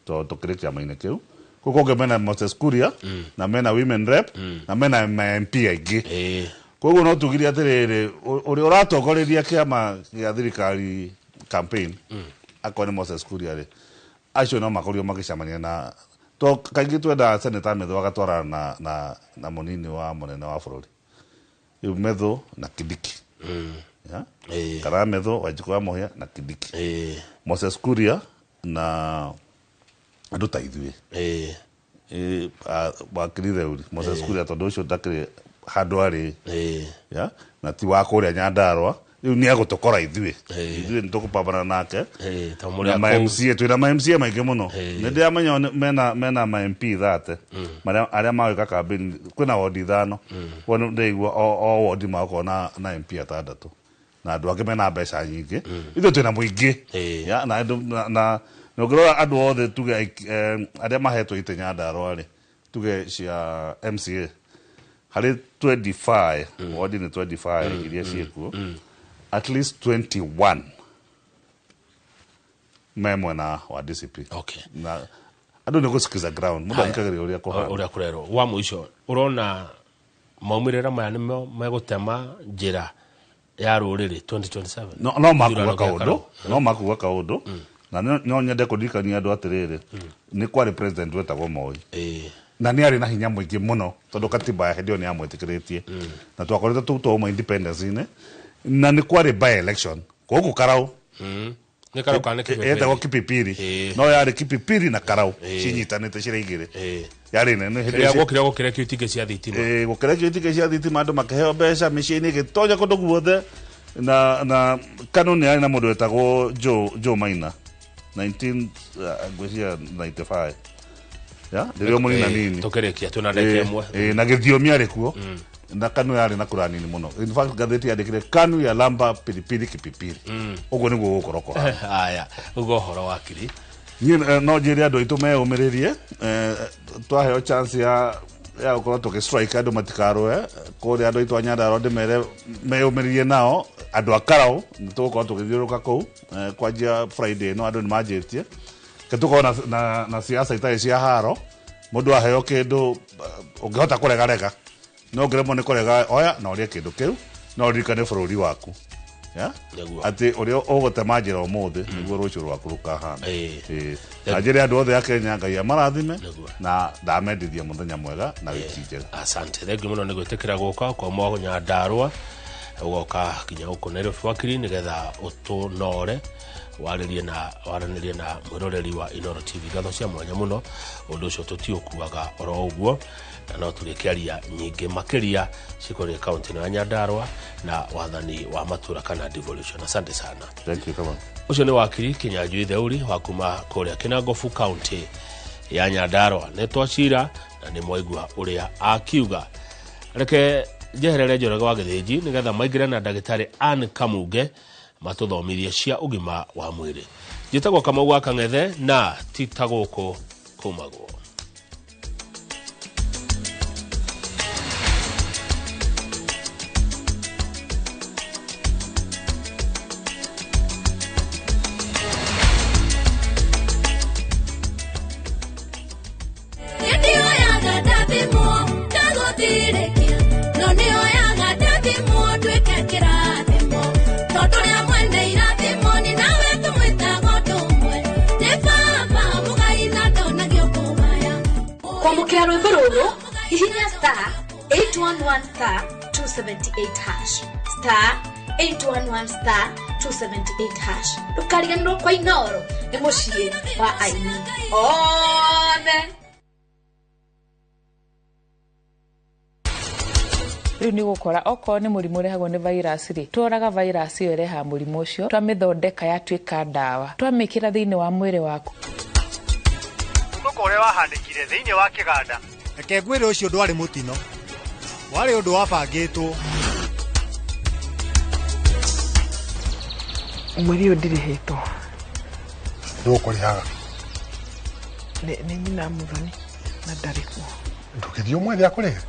tondũ tũkĩrĩ kĩama-inĩ kĩu. Kũu kũngĩ mena Moses Kuria na mena women rep na mena MP aingĩ. Koguo no tugire atĩrĩrĩ, ũrĩa ũratongoreria kĩama gĩa thirikari campaign akorwo nĩ Moses Kuria rĩ, acio no makorirwo magĩcemania na to kaingĩ twendaga Senator Methu agatwarana na mũnini wa mũnene wa bũrũri. Rĩu Methu na Kindiki. Kana Methu Wanjikũ wa Mũhĩa na Kindiki. Moses Kuria na andũ ta ithuĩ. Wakiri Theuri Moses Kuria tondũ ũcio ndakĩrĩ handũ arĩ. Na ti wa kũrĩa Nyandarua. Rĩu nĩ egũtũkora ithuĩ. Ithuĩ nĩ tũkũpambana nake. Na ma MCA, twĩna ma MCA maingĩ mũno. Nĩ ndĩramenya mena ma MP 30 arĩa magwĩka campaign. Kwĩna wodi 5. Koguo nĩ ndĩraigua o wodi magakorwo na MP 6. Na andũ angĩ mena mbeca nyingĩ. Ithuĩ twĩna mũingĩ. Na ũngĩrora andũ othe tuge arĩa mahetwo itĩ Nyandarua rĩ, tuge cia MCA harĩ 25, wodi nĩ 25 iria ciĩkuo, at least 21 me mwena wa DCP. Na andũ nĩ gũsikiza ground, mũndũ athikagĩrĩria ũrĩa kũhana, ũrĩa kũrerwo. Wa mũico, ũrona maumĩrĩra maya nĩmo megũtema njĩra ya rũrĩrĩ 2027? No makuga kaũndũ, no makuga kaũndũ. Na no nyende kũririkania andũ atĩrĩrĩ, nĩ kwarĩ president wetagwo Moi. Na nĩ arĩ na hinya mũingĩ mũno tondũ katiba ya hĩndĩ ĩyo nĩ yamwĩtĩkĩrĩtie. Na twakoretwo twauma independence-inĩ, na nĩ kwarĩ by election gũkũ Karau. Nĩ Karau kana nĩ Kipipiri? Etagwo Kipipiri. No yarĩ Kipipiri na Karau cinyitanĩte cirĩ igĩrĩ. Yarĩ nene hĩndĩ ĩrĩa gũkire gũkĩrekio itingĩ cia thitima. Gũkĩrekio itingĩ cia thitima, andũ makĩheo mbeca mĩciĩ-inĩ ĩgĩtonya kũndũ guothe. Na Kanu nĩ yarĩ na mũndũ wetagwo Joe Maina 1995. Rĩrĩa mũnina nini. Tũkĩrĩkia twĩna ndagĩka ĩmwe. Na gĩthiomi arĩ kuo. Na Kanu yarĩ na kura nini mũno. In fact ngathĩti yandĩkire Kanu ya lamba pilipili kipipili. Ũguo nĩguo gũkorwo kũhana. Aya, ũguo ũhoro wa kiri. Niĩ no njĩre andũ aitũ meyũmĩrĩrie, twaheo chance ya gũkorwo tũgĩ strike andũ matikarũe. Kũrĩa andũ aitũ a Nyandarua ndĩmere meyũmĩrĩrie nao, andũ a Karau nĩ tũgũkorwo tũgĩthiũrũrũka kũu kwanjia Friday ĩno andũ nĩ manjĩtie. Tũkorwo na siasa itarĩ cia haro, mũndũ aheo kĩndũ ũngĩhota kũrega rega, no ũngĩremwo nĩ kũrega oya na ũrĩe kĩndũ kĩu, no ũririkane bũrũri waku. Atĩ ũrĩa ũgũtema njĩra ũmũthĩ nĩguo rũciũ rwaku rũkahana. Na njĩre andũ othe a Kenya Ngai amarathime na ndamendithia mũthenya mwega na wiki njega. Asante, thengiũ mũno nĩ gwĩtĩkĩra gũka kwa Nyandarua, ũgoka nginya gũkũ Nairobi wakiri nĩgetha ũtũnore waranĩrie na mwĩroreri wa Inooro TV. Ngatho cia mwanya mũno, ũndũ ũcio tũtiũkuaga oro ũguo, na no tũrĩkĩaria nyingĩ makĩria cikoniĩ kaũntĩ ĩno ya Nyandarua na wathani wa matũra kana devolution. Asante sana. Thank you, come. Ũcio nĩ wakiri Kinyanjui Theuri wa kuma kũrĩa Kinangofu kaũntĩ ya Nyandarua. Nĩ twacira na nĩ mwaigua ũrĩa akiuga. Reke njeherere Njoroge wa Gĩthĩnji nĩgetha maingĩre na ndagĩtarĩ Ann Kamunge matũthomithie cia ũgima wa mwĩrĩ. Njĩtagwo Kamau wa Kang'ethe na ti ta gũkũ kumagwo. Kwamũkĩra rwĩmbo rũrũ hihinya star 811 star 278 hash star 811 star 278 hash. Ndũkariganĩrwo kwa Inooro nĩ mũciĩ wa aini othe. Rĩu nĩ ũgũkora okorwo nĩ mũrimũ ũrehagwo nĩ virus rĩ, tworaga virus ĩyo ĩrehaga mũrimũ ũcio, twamĩthondeka yatuĩka ndawa, twamĩkĩra thĩinĩ wa mwĩrĩ waku. Mũtuthũko ũrĩa wahanĩkire thĩinĩ wa kĩganda. Reke ngwĩre ũcio ndwarĩ mũtino, warĩ ũndũ wabangĩtwo. Mweri ũyũ ndirĩhĩtwo. Nũ ũkũrĩhaga? Nĩ nyina Muthoni na ndarĩ kuo. Ndũgĩthiĩ ũmwethe akũrĩhe.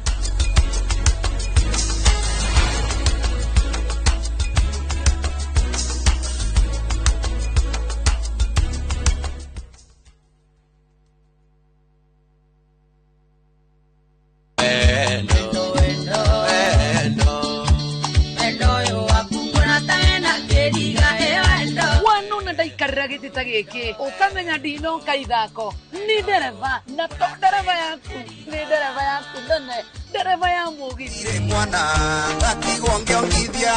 Wanona ndaikarĩra gĩtĩ ta gĩkĩ ũkamenya ndinoka ithako ni ndereba na to ndereba yaku ni ndereba yaku nene ndereba ya mũgithi. Mwana gatigwo ngĩongithia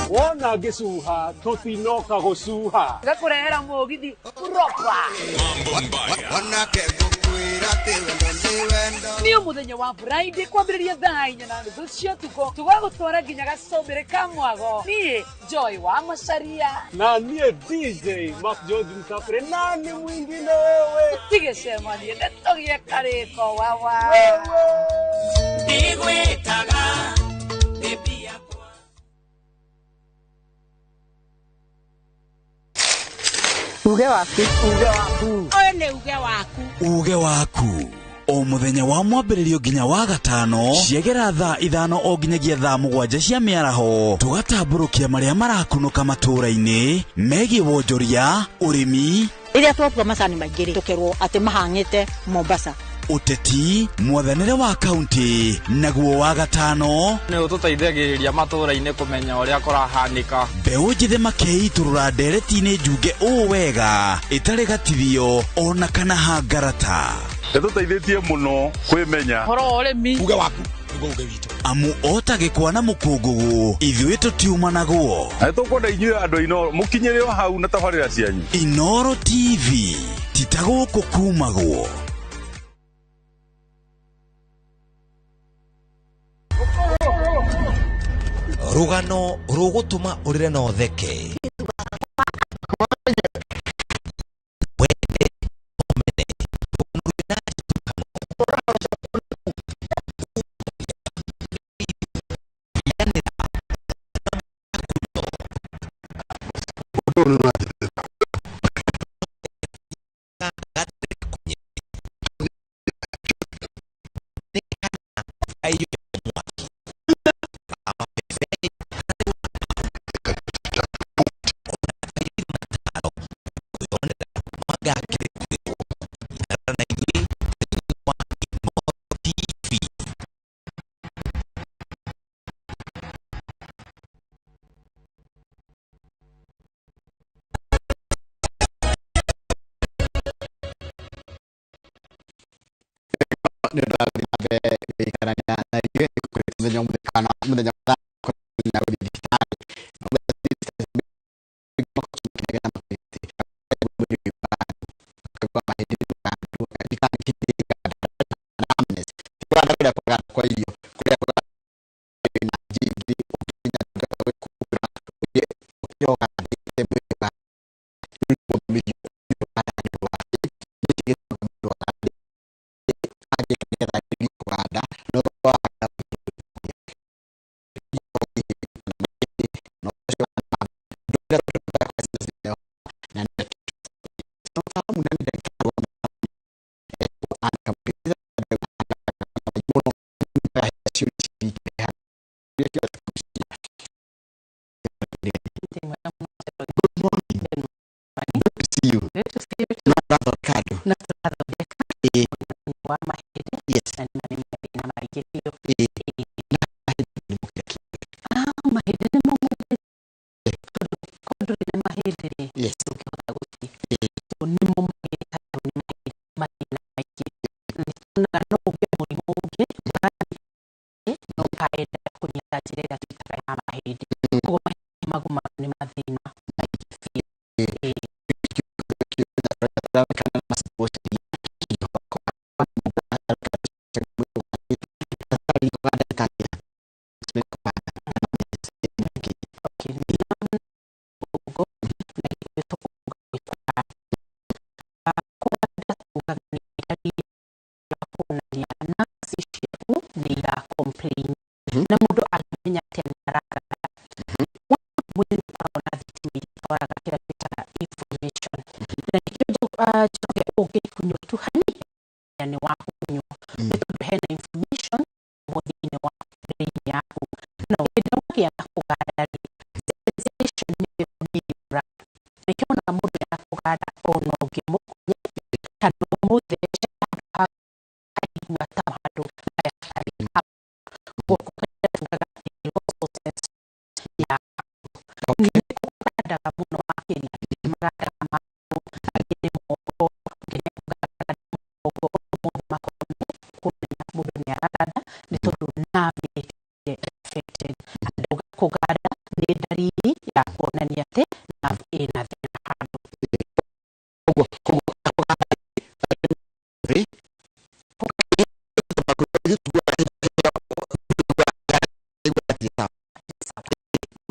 wona ngĩcuha tũtinoka gũcuha gakũrehera mũgithi proper. Wanake ngũkwĩra atĩ wendo nĩ wendo. Nĩ mũthenya wa Friday kwambĩrĩria thaa 4:30 cia ũtukũ tũgagũtwara nginya gacũmbĩrĩ ka mwago. Niĩ Joy wa Macaria na niĩ DJ Mark George Msafiri nani mwingine wewe tigĩcemanie nĩtũgĩe karĩko wawa. Ndigwĩtaga baby yakwa. Uge waku. Uge waku. Ũyũ nĩ uge waku. Uge waku. O mũthenya wa mwambĩrĩrio nginya wa gatano ciegera thaa 5 o nginyagia thaa 7 cia mĩaraho tũgatambũrũkia marĩa marakunũka matũũra-inĩ megiĩ wonjoria, ũrĩmi, rĩrĩa twatua macani maingĩ rĩ tũkerwo atĩ mahang'ĩte Mombasa, ũteti, mwathanĩre wa kaunti, naguo wa gatano nĩ ũtũteithagĩrĩria matũũra-inĩ kũmenya ũrĩa kũrahanĩka. Mbeũ njĩthĩ makeitũrũra ndereti-inĩ njunge ũũ wega ĩtarĩ gatithio ona kana hangarata. Ĩtũteithĩtie mũno kwĩmenya ũhoro wa ũrĩmi. Uge waku nĩguo uge witũ. Amu ota gĩkwa na mũkũngũgũ ithuĩ tũtiumanagwo. Na nĩtũkwenda inyuĩ andũ a Inooro mũkinyĩre o hau na tabarĩra cianyu. Inooro TV ti ta gũkũ kumagwo. Rũgano rũgũtũma ũrĩre na ũtheke. Njoroge ũngĩkunywo tu hanini nĩ wa kũnyua, nĩ tondũ hena inflammation thĩinĩ wa brain yaku. No hĩndĩ ĩrĩa wagĩa na kũganda rĩ, sensation nĩyo nĩyũra. Nĩkĩo ona mũndũ ena kũganda, ona ũngĩmũkunya kana ũmũthece handũ ha aigua ta handũ harĩa hatarĩ hau. Koguo kũganda tugaga nĩ loss of sensation ya hau. Nĩ kũgandaga mũno makĩria, nĩ magandaga magũrũ, angĩ nĩ moko, angĩ nĩ kũganda mũgongo, mothe makorwo nĩ kuonania mũndũ nĩ araganda, nĩ tondũ nerve nĩ ĩtuĩkire affected. Na ndauga kũganda nĩ ndariri ya kuonania atĩ nerve ĩna thĩna handũ. Koguo kũganda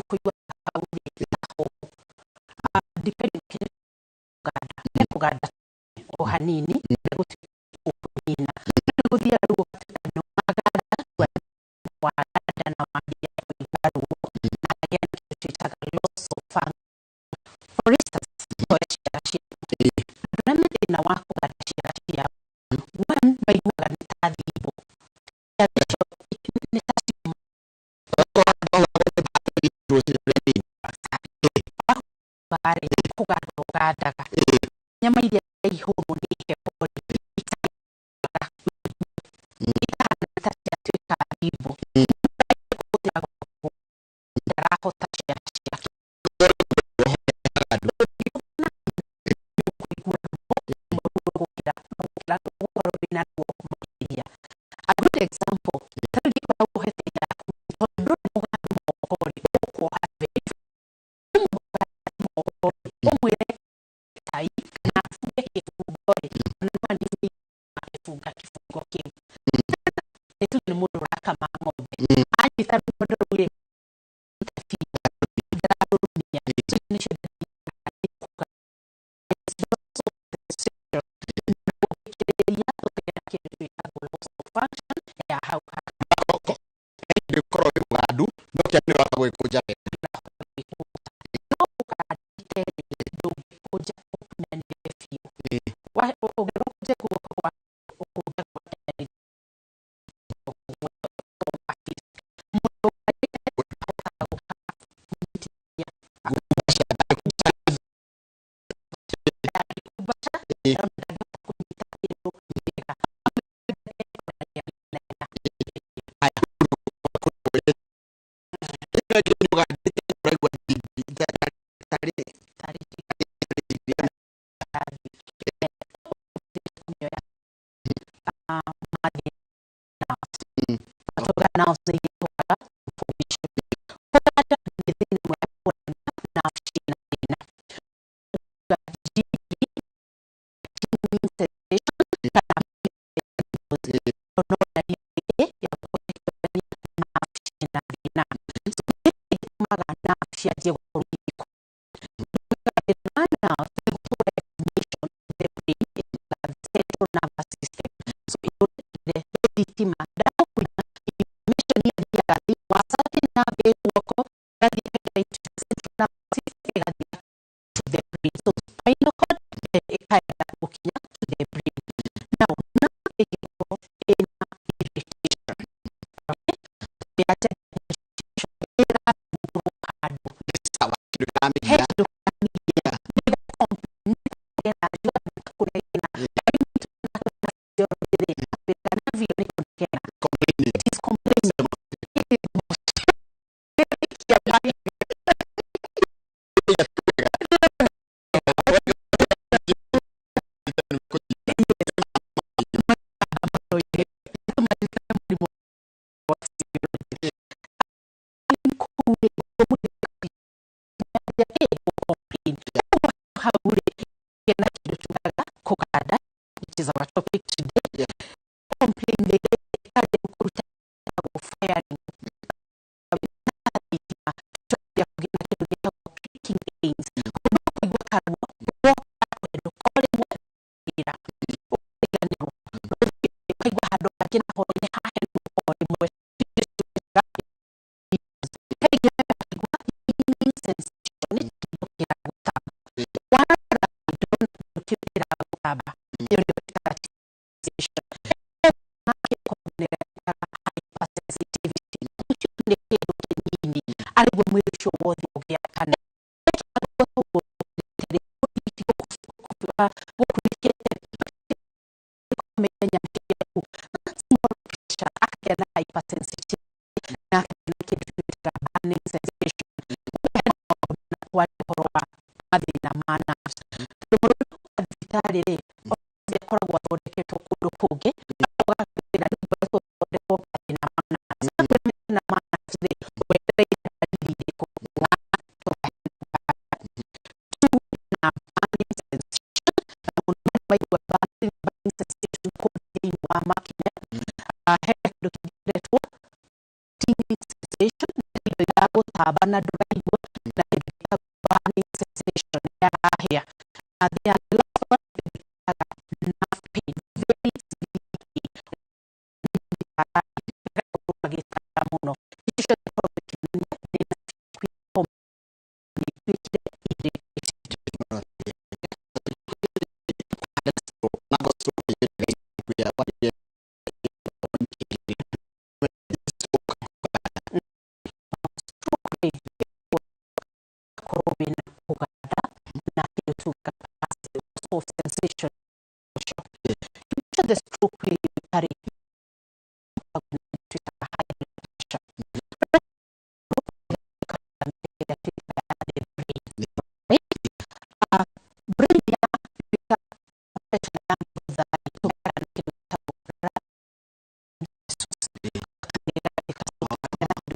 kũigua hau rĩ ta hũmũ. Depending kĩrĩa kũganda, he kũganda o hanini gũtuĩka ũkũnina, nĩ gũthiaga rĩu ũgatuĩka nĩ waganda, waganda na wambia kũigua ruo na hagĩa na kĩndũ twĩtaga loss of function. For instance, toya ciara ciaku, andũ arĩa me thĩna wa kũganda ciara ciao, one, maiguaga nĩ ta thimbũ, ciara icio nĩ ta ciuma. Barĩ kũganda ũgandaga nyama iria ihũrwo nĩ heho rĩ, ikahana ta ciatuĩka thimbũ, ndarahota ciara ciake kũigua ruo gũkĩra gũkorwo wĩna ruo makĩria. A good example, ta rĩu ingĩkorwo wohete yaku, tondũ ndũrĩ mũgandu moko rĩ, ũkuoha very moko rĩ, ũmwĩre tai kana abunge kĩbungo rĩ, ona no anini agĩbunga kĩbungo kĩu. Nĩ tuge nĩ mũndũ ũrakama ng'ombe, anyita rũgondo rũu rĩ, ndararũrũmia. So nĩcio ndariri ũngĩkĩrĩria ũkagĩa na kĩndũ twĩtagwo loss of function ya hau. Ndĩkorwo wĩ mũgandu no kĩa nĩ waga gwĩkũnja wega. No ũgandĩte rĩ, ndũngĩkũnja ũkunyanĩre biũ. Ũngĩrwo ũkũnje guoko gwaku, ũkũnja gwakinyanĩria. Mũndũ ũgandĩte ahotaga gũkanyitithia ndangĩkumbaca, ndangĩhota kũnyita kĩndũ wega. Ũgandĩte ũraigua tarĩ Which is our topic today. Complain firing pains, kũigua karuo ũkaigua handũ hangĩ naho nĩ hahenũka o rĩmwe. Sensation nĩ kĩndũ kĩragũtamba, warora ndũrona kĩndũ kĩu kĩragũtamba. ũcio wothe ũgĩakana gũkunĩkĩte nyama ciaku. That's more pressure, akagĩa na hypersensitivity na akagĩa na kĩndũ twĩtaga burning sensation. Kwaria ũhoro wa mathĩna ma nerves, tondũ mũrwaru wa thibitarĩ rĩ, obviously akoragwo athondeketwo kũndũ kũngĩ, ũgakwĩra rĩu ngoretwo thondekwo mathĩna ma nerves. Na kwĩna mathĩna ma nerves rĩ, wetereire ndariri irĩkũ? One, two, na burning sensation, na mũno mũno maigua burning sensation kũu thĩinĩ wa makinya. He kĩndũ kĩngĩ tingling sensation, nĩ indo iragũtamba na ndũraigua, na kĩndũ gĩtagwo burning sensation yarahĩa. Na the last one, kĩndũ twĩtaga nerve pain, very severe pain, agakorwo agĩtara mũno. Icio ciothe ikoragwo ikĩonania thĩna ituĩkire irritated. Stroke rĩ, korwo wĩna kũganda na kĩndũ tugaga loss of sensation ũcio. Kĩndũ ciothe stroke rĩ, rĩ twĩtaga high blood pressure ĩrĩa twĩtaga ya the brain, right? Brain yatuĩka pressure ya thutha, tũgĩaga na kĩndũ gĩtagwo blood vessels. Kĩndũ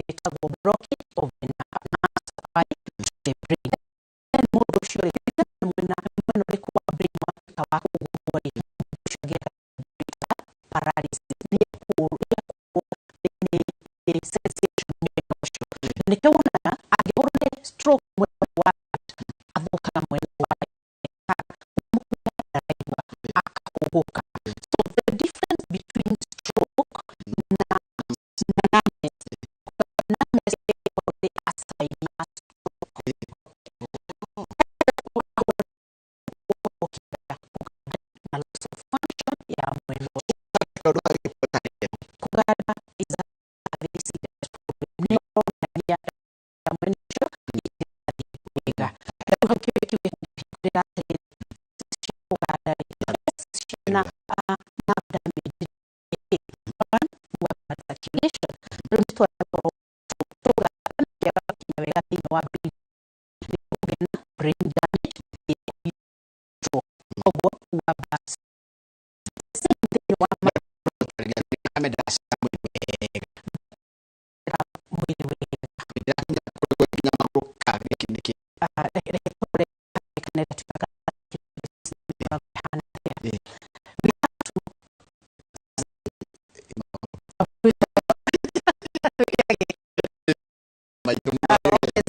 gĩtagwo blockage of the nerve supply to the brain. Then mũndũ ũcio rĩ, mwena mwena ũrĩkũ wa brain watuĩka wa kũgũthwo rĩ, mũndũ ũcio agĩaga paralysis, nĩ ekũrwo nĩ sensation mwena ũcio. Na nĩkĩo wonaga angĩhũrwo nĩ stroke mwena wa right, athũkaga mwena wa right, ndaraigua, akahũgũka. So the difference between stroke na numbness, numbness ĩkoragwo ĩ a sign ya stroke. Na loss of function ya mwena ũcio. Kũganda is a very serious problem, nĩ ũronania mwena ũcio itirathiĩ wega. Rĩu hau kĩũria kĩu gĩkũhingũrĩra atĩrĩrĩ, cia kũganda rĩ, ciĩna nerve damage rĩ, one, blood circulation. Rĩu nĩ twakorwo tũganda gũkinya wega thĩinĩ wa brain, nĩ kũgĩa na brain damage, stroke. Koguo wa thĩinĩ wa mwĩrĩ wega. Reke tũrore kana ĩrĩa twĩtaga ĩhana atĩa. We have to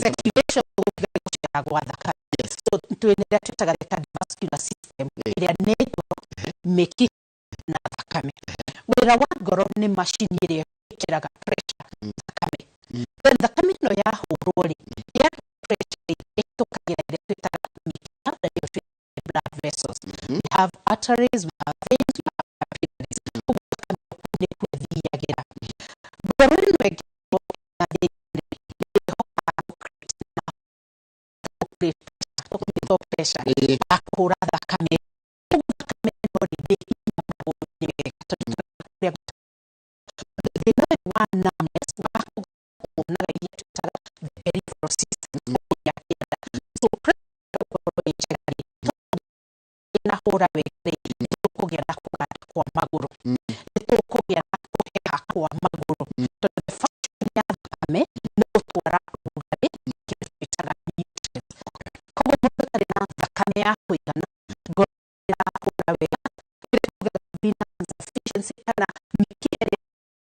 circulation gũcera gwa thakame. So twĩna ĩrĩa twĩtaga the cardiovascular system, ĩrĩa nĩ ngoro, mĩkiha na thakame. Wĩra wa ngoro nĩ macini ĩrĩa ĩkĩraga pressure thakame. Then thakame ĩno yahũrwo rĩ, ya pressure rĩ, ĩhĩtũkagĩra ĩrĩa twĩtaga mĩkiha, na nĩyo twĩtaga blood vessels. We have arteries, we have veins, we have capillaries. Koguo thakame kũu nĩkuo ĩthiagĩra. Ngoro ĩno ĩngĩkorwo ĩna thĩna rĩ, nĩ ĩhotaga gũ create pressure ya kũhũra thakame. Koguo thakame ĩno rĩ, ndĩkinya magũrũ-inĩ wega, tondũ kũrĩa thĩna ũyũ wa numbness wa kuonaga iria twĩtaga the peripheral system ya kĩanda. So pressure gũkorwo ĩ njega rĩ, ĩnahũra wega rĩ, nĩ tũkũgĩa na kũganda kwa magũrũ, nĩ tũkũgĩa na kũheha kwa magũrũ, tondũ the function ya thakame nĩ gũtwara ũrugarĩ, kĩndũ twĩtaga nutrients. Koguo mũndũ ũtarĩ na thakame ya kũigana, ngoro ĩrahũra wega, kĩrĩa tugaga venous insufficiency, kana mĩkiha ĩrĩa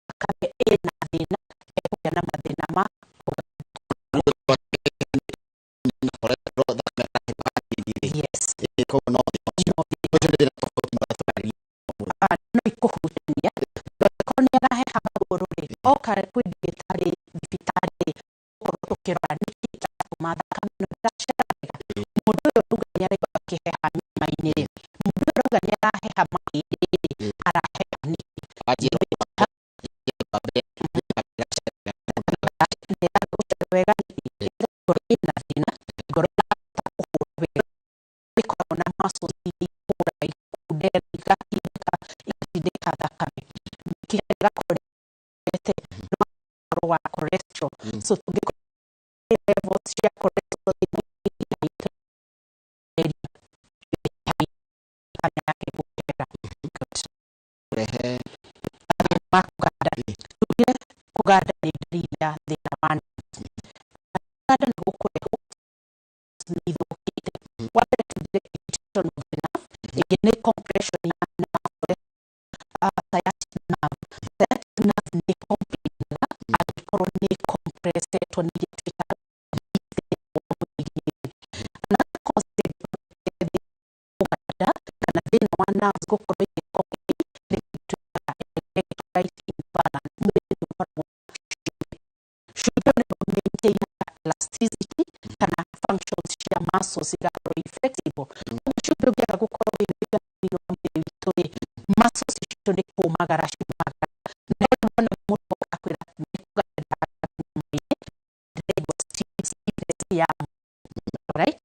thakame ĩna thĩna, ĩkũgĩa na mathĩna ma Yes. No ikũhutania, angĩkorwo nĩ araheha magũrũ rĩ, oka kwĩ ndagĩtarĩ thibitarĩ, gũkorwo tũkĩrora nĩkĩ kĩratũma thakame ĩno ndĩracera wega. Mũndũ ũyũ arauga nĩ araigua akĩheha nyama-inĩ rĩ, mũndũ ũyũ arauga nĩ araheha mahĩndĩ rĩ, araheha nĩkĩ? Nĩ ĩraga gũcera wega nĩkĩ? Cholesterol. So tũngĩkorwo levels cia cholesterol thĩinĩ wa mĩĩrĩ itũ, yake gũkĩra. Rehe. Ma kũganda, tugire kũganda nĩ ndariri ya thĩna wa nerves. Kũganda nĩ gũkũrehwo nĩ ithũkĩte. Wa mbere tugire irritation of the nerve, ĩngĩ nĩ compression ya nerve, sciatic nerve. Sciatic nerve nĩ complainaga angĩkorwo nĩ compressetwo nĩ iria twĩtaga. Another cause ĩngĩ kũganda kana thĩna wa nerves gũkorwo igĩ nĩ twĩtaga electrolyte imbalance. Mwĩrĩ nĩ ũkoragwo cumbĩ. Cumbĩ nĩguo maintainaga elasticity kana functions cia muscles igakorwo i flexible. Koguo cumbĩ ũngĩaga gũkorwo wĩ thĩinĩ wa mwĩrĩ witũ rĩ, muscles icio nĩ kũmagara ciumagara, na rĩu wona mũndũ akwĩra nĩ kũganda mwĩrĩ, ndĩraigua stiffness ya, right?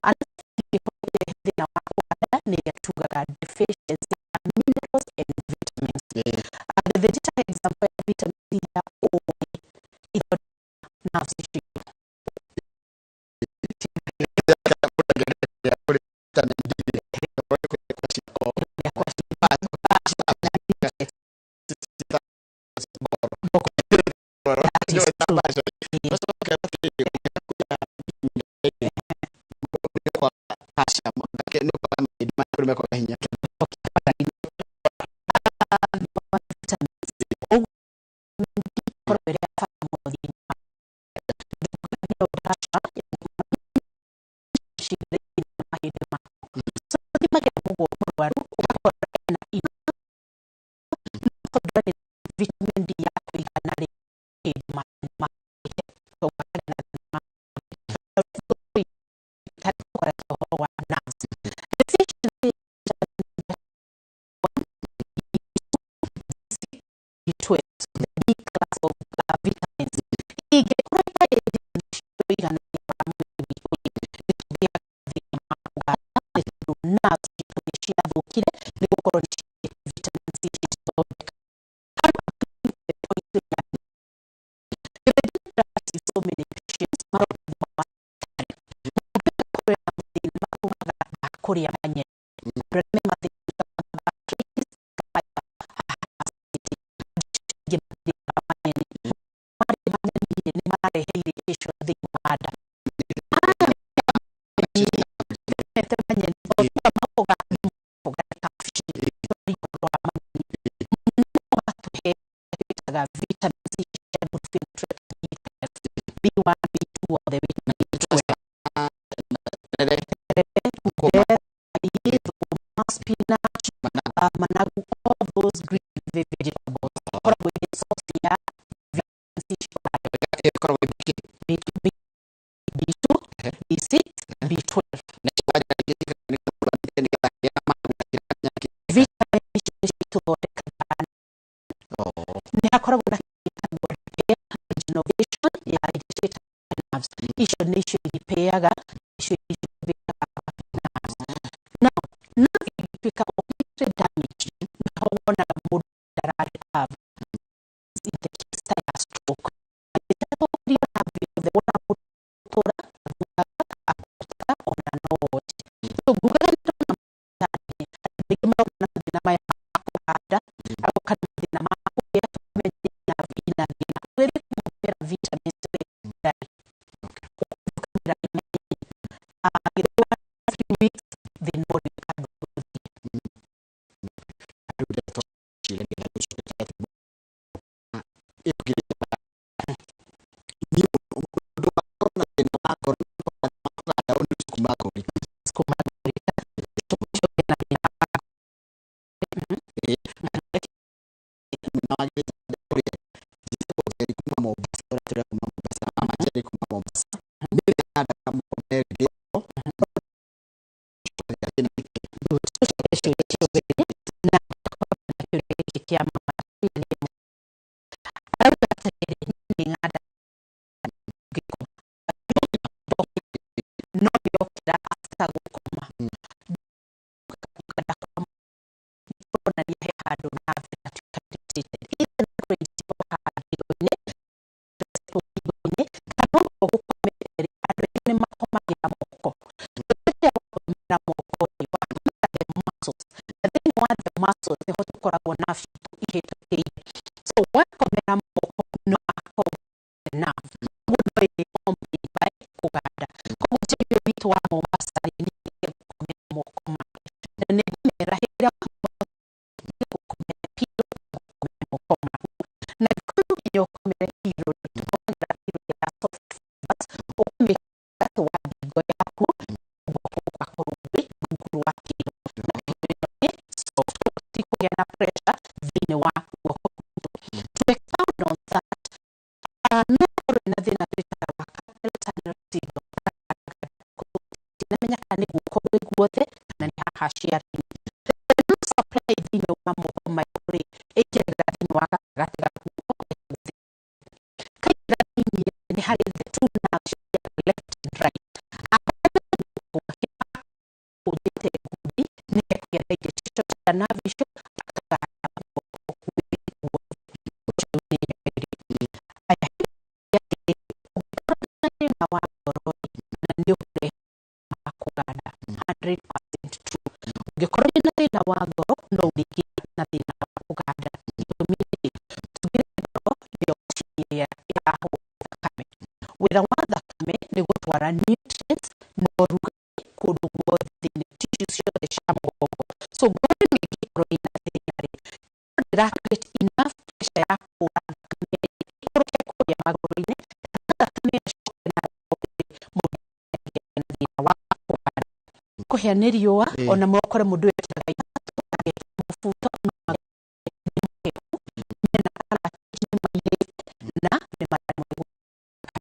Alafu ĩngĩkorwo ĩkĩrehe thĩna wa kũganda nĩ ĩrĩa tugaga deficiency ya minerals and vitamins. The data example ya vitamin ya O ithondekaga nerves icio. Vitamin D That is true. Hinya. Ũguo ĩkoragwo ĩrĩ ya bata mũno thĩinĩ wa thĩinĩ wa mahĩndĩ maku. So thimagĩra mũgo mũrwaru ũgakora ena ino tondũ ndarĩ na vitamin D ya kũigana rĩ, hĩndĩ koguo akagĩa na thĩna wa ũhoro wa nerves deficiency B12, the B class of vitamins, ingĩkorwo ĩtarĩ ĩigana wa mwĩrĩ witũ, nĩ tũgĩaga thĩna wa kũganda, nĩ tondũ nerves citũ nĩ ciathũkire nĩ gũkorwo nĩ vitamin C cithondeka. So many patients maroka thĩna wa cukari. Mũndũ akorwo ena mathĩna matumaga ma kũrĩa manyeni, andũ arĩa me mathĩna ma arthritis, aingĩ mathĩna ma manyeni, marĩa manyeni nĩ mararehe irritation thĩinĩ wa nda. Mete manyeni o maboga, maboga kabici, ũhoro wa manyeni no matũhe twĩtaga vitamin C cia B12, B1, B2, all the way to B12. Thũkũma, spinach, managu, all those green vegetables ikoragwo irĩ source ya vitamin C. Ĩkoragwo B2, B2, B6, B12. Vitamin icio citũthondekaga, nĩ hakoragwo na kĩtagwo repair, regeneration ya iria ciĩtagwo nerves. Icio nĩcio iripeaga, icio iripeaga nerves. Now nerve ĩngĩtuĩka completely damaged, nĩho wonaga mũndũ ndararecover, in the case ta ya stroke. Ĩtathũkirio nerve yothe, wona mũndũ tũra akũrutaga ona no woje. So ngugaga nĩ ndona mandagĩtarĩ andũ aingĩ maroka na mathĩna maya ma kũhanda, agoka na mathĩna ma kũrĩa, tũkamenye nerve ina thĩna, ũgĩthiĩ kũmũhũthĩra vitamins ndarĩ, ũkamwĩra agĩthũa 3 weeks thĩna ũrĩa ndũgũthiĩ. Rĩu ndeto nĩgetha tũcoke niĩ ũndũ wa na thĩna wa ngoro na kũganda nĩ sukuma ngori. Sukuma ngori ũcoke na thĩna wa Na wagĩrĩte kũrĩa njĩtagwo Njeri kuma Mombasa, ũratũrĩa kuma Mombasa, mama Njeri kuma Mombasa, nĩ handaga mũmere. Tũcoke ciũria ciothe na na kĩũria gĩkĩ kĩa mama arauga atĩrĩrĩ, nĩ ng'anda ngĩkoma no ndĩrokĩra after gũkoma nganda kũronania he handũ nerve yatuĩka irritated, either nĩ kũrĩtwo haha ngingo-inĩ. wa the muscles nĩho tũkoragwo na citũ ihĩtũkĩire. So wakomera moko no akoma nerve, koguo no ĩrĩ accompanied by kũganda. Koguo Njeri witũ wa Mombasa rĩ, nĩ gũkomera moko make, na nĩ ngũmera hĩndĩ ĩrĩa gũkomera pillow, gũkomera moko maku, na angĩkorwo no nginya ũkomere pillow rĩ, tũkomagĩra pillow ya soft fibers, ũkamĩkĩra wa ngingo yaku, guoko gũgakorwo gwĩ rungu rwa pillow, na pillow ĩno nĩ soft, gũtikũgĩa na pressure thĩinĩ wa guoko gwitũ. To expound on that, no ũkorwo na thĩna twĩtaga wa carpal tunnel syndrome. Tinamenya kana nĩ guoko gwĩ guothe kana nĩ haha ciara-inĩ. No supply thĩinĩ wa moko maitũ rĩ, ĩingĩraga thĩinĩ wa gatagatĩ ga guoko, kaingĩra thĩinĩ nĩ harĩ the two nerves cia left and right. Guoko gwake akũnjĩte ngundi, nĩ ekũgĩa na irritation cia nerve icio, akaganda guoko gwĩ guothe. Ũcio nĩ Njeri. Aya, ũngĩkorwo na thĩna wa ngoro rĩ, na nĩ ũkũrehe wa kũganda, 100% true. Ũngĩkorwo wĩna thĩna wa ngoro, no ũrĩgĩe na thĩna wa kũganda. Gĩtũmi nĩ tugire ngoro nĩyo macini ĩrĩa ĩrahũra thakame. Wĩra wa thakame nĩ gũtwara nutrients na ũrugarĩ kũndũ guothe thĩinĩ tissue ciothe cia mũgongo. So ngoro ĩno ĩngĩkorwo ĩna thĩna rĩ, ndĩra create enough pressure ya kũhũra thakame ĩikũrũke kũrĩa magũrũ-inĩ, kana thakame ĩyo ĩcoke na rĩ, mũndũ agĩa na thĩna wa kũganda, kũhĩa nĩ riũa. Ona ũkore mũndũ ekĩraga iratũ, agekĩra mũbuto, no nĩ mũhehu, mena allergy, nĩ mairĩte na nĩ maremwo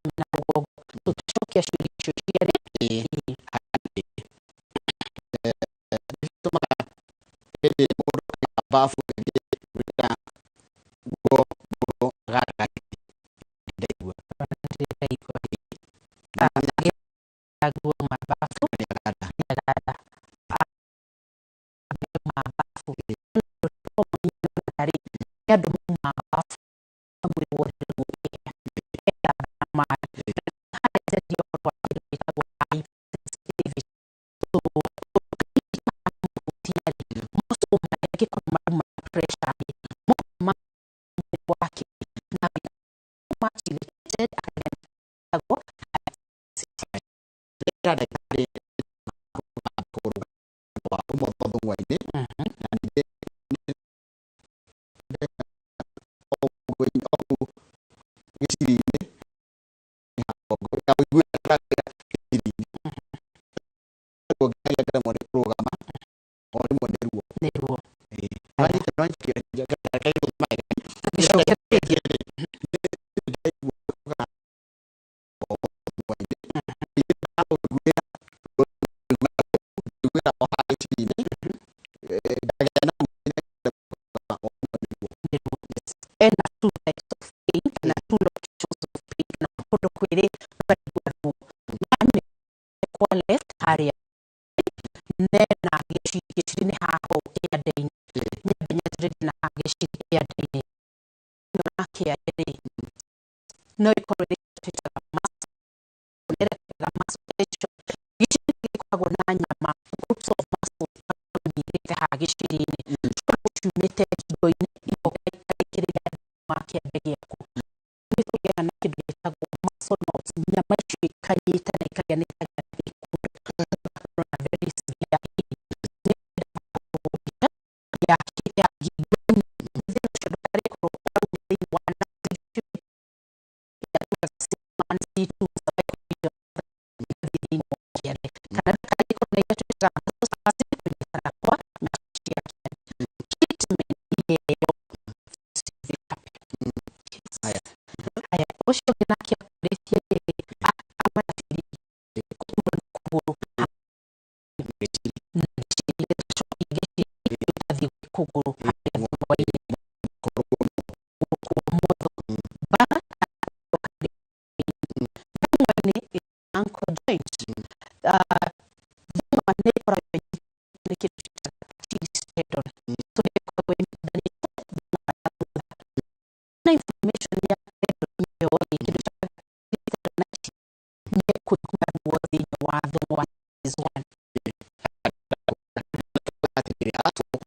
nĩ na rũgongo. Tũcokia ciũria icio cierĩ. Tũmaga hĩndĩ ĩrĩa mũndũ aingĩra bafu rĩngĩ gwĩkĩra nguo, mũndũ agandaga. Ndaigua. Ndĩraigua nguo mababu. Nĩ aganda. Nĩ aganda mababu rĩ, nĩ andũ mauma babu mwĩrĩ wothe rĩu ũkĩhĩa, ethamba na maĩ. Harĩa njaria ũhoro wa kĩndũ gĩtagwo hypersensitivity. So ũngĩhutia rĩ, muscle marĩa angĩkorwo marauma pressure rĩ, ma mwĩrĩ wake na much irritated, akagĩa na gĩtagwo Ndĩra ndagĩtarĩ kũgũrũ kwa ũmotho thũng'wa-inĩ, na ningĩ o kũu gĩciri-inĩ ũiguĩra gĩciri-inĩ, ruo nginyagia ngaremwo nĩ kũrũgama, o rĩmwe nĩ ruo. Nĩ ruo. Nĩwanyita, nĩwanyita. Gĩcoke. Ũiguĩra o haha gĩciri-inĩ, ngagĩa na Nĩ ruo. Ena two types of pain kana two locations of pain, kana kũndũ kwĩrĩ ũraigua ruo. Nĩ kwa left harĩa nena gĩciri, gĩciri nĩ haha ũũ kĩande-inĩ. Nyambe nyanjĩrĩrie na haha gĩciri kĩande-inĩ. Ĩno ya kĩande rĩ, no ĩkorwo ĩrĩ twĩtaga muscle, nĩrekaga muscle tension. Gĩciri gĩkoragwo na nyama, groups of muscles inyitĩte haha gĩciri-inĩ, cikoragwo ciumĩte ngingo-inĩ, igoka ikarĩkĩrĩria wa kĩande gĩaku. Nĩ tũgĩaga na kĩndũ gĩtagwo muscle knots, nyama icio ikanyitana, ikagĩa nĩ ikagĩa na gĩkundi, ũgakorwo na very severe pain. Ya ya ngingo-inĩ, thĩna ũcio ndũkarĩkorwo wauma thĩinĩ wa nerve C1, C2, cervical region, thĩinĩ wa kĩande, kana ndũkarĩkorwo na iria twĩtaga muscle spasm, kũnyitana kwa nyama cia kĩande. Treatment ĩyo physiotherapy. Haya, ũcio ũngĩ nake akũrĩtie rĩ, auma na ciũria kũgũrũ na gĩciri, gĩcokia gĩciri gĩgathiĩ gwĩ kũgũrũ harĩa thũng'wa-inĩ ũmotho bara thũng'wa-inĩ, ankle joint. Thũng'wa nĩ ĩkoragwo ĩnyitĩtwo nĩ kĩndũ twĩtaga Achilles tendon, so nĩ ĩkoragwo ĩnyitanĩte thũng'wa na thutha na inflammation ya tendon ĩyo rĩ, kĩndũ kĩa tendonitis, nĩ ekũigua ruo thĩinĩ wa thũng'wa is one. Atĩrĩrĩ, arabu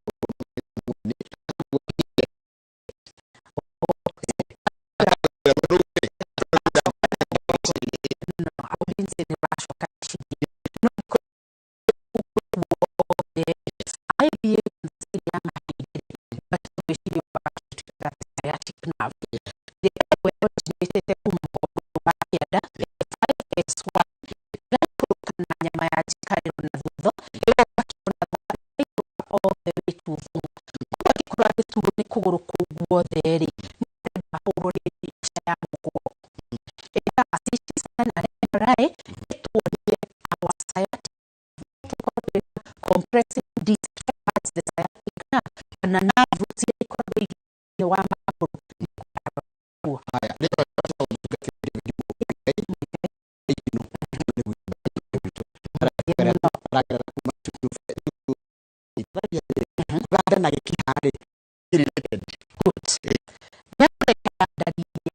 Kũgũrũ kũu guothe rĩ, ahũrwo nĩ mbica ya mũgongo ĩtaga CT scan na MRI, ĩtuonie our sciatic, tũkorwo twĩna compressive disc towards the sciatic nerve kana nerve roots iria ikoragwo thĩinĩ wa magũrũ. Haya, rĩtwa rĩtagwo mũtungatĩri David Mũigai, aragerera kuma kũganda na gĩkiha rĩ related? Good. Nĩakũreka ndariri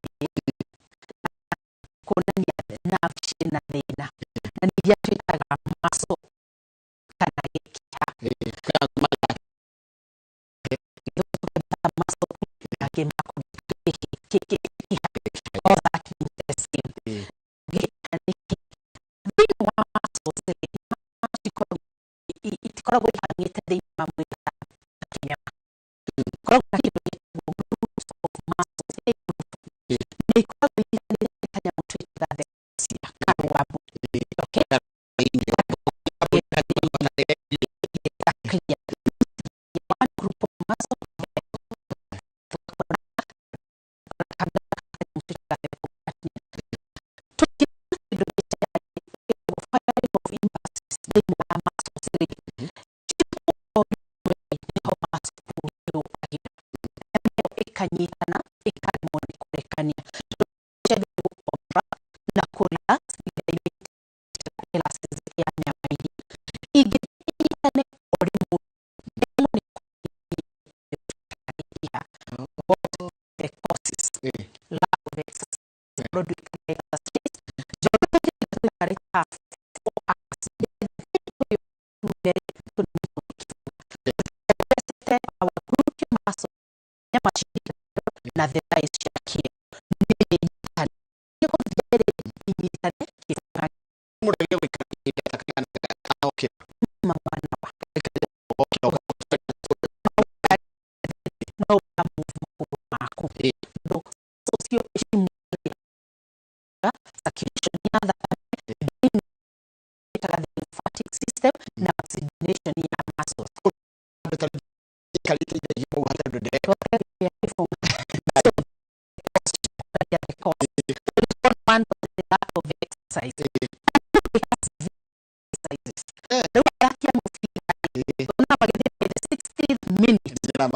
kuonania nerve ciĩna thĩna, na nĩ iria twĩtaga muscle kana gĩkiha. Muscle angĩ gĩkiha, all that means the same. Gĩkiha nĩ kĩ? Thĩinĩ wa muscles rĩ, itikoragwo ihang'ĩte thĩinĩ wa mwĩrĩ ta kĩnyama. Ikoragwo na kĩndũ gĩtagwo groups of muscles, ĩ group nĩ ikoragwo inyitanĩte kanyamũ twĩtaga the karwambo. Okay? Exactly. One group of muscle, kĩndũ gĩtagwo firing of impulses thĩinĩ wa muscles rĩ, nĩho muscle ĩũkagĩra, nayo ĩkanyitana, ĩkaremwo nĩ kũrekania contract na kũrelax elasticity ya nyama iria ingĩthiĩ inyitane o rĩmwe, rĩmwe nĩ kũgĩa. What the causes? Lack of exercise. Korwo ndwĩkaga exercise, tũikarĩte 4 hours, our glute muscle, nyama na the thighs cia kĩero nĩ inyitane, gũthiĩ rĩ inyitane kĩbũga. Mũndũ agĩrĩirwo gũikara ihinda ta kaigana atanokĩra? 1 hour. Okĩra. No ũra move magũrũ maku, tondũ ũcio circulation ya thakame thĩinĩ ĩtaga the lymphatic system na oxygenation ya muscles. Andũ ta ikarĩte ihinda igima ũguo hatarĩ ũndũ ndĩreka. Gĩa kĩbũng'a. So, the cause. One was the lack of exercise. Exercises. Rĩu athaki a mũbira ona magĩthiĩ by the 60th minute, Njĩra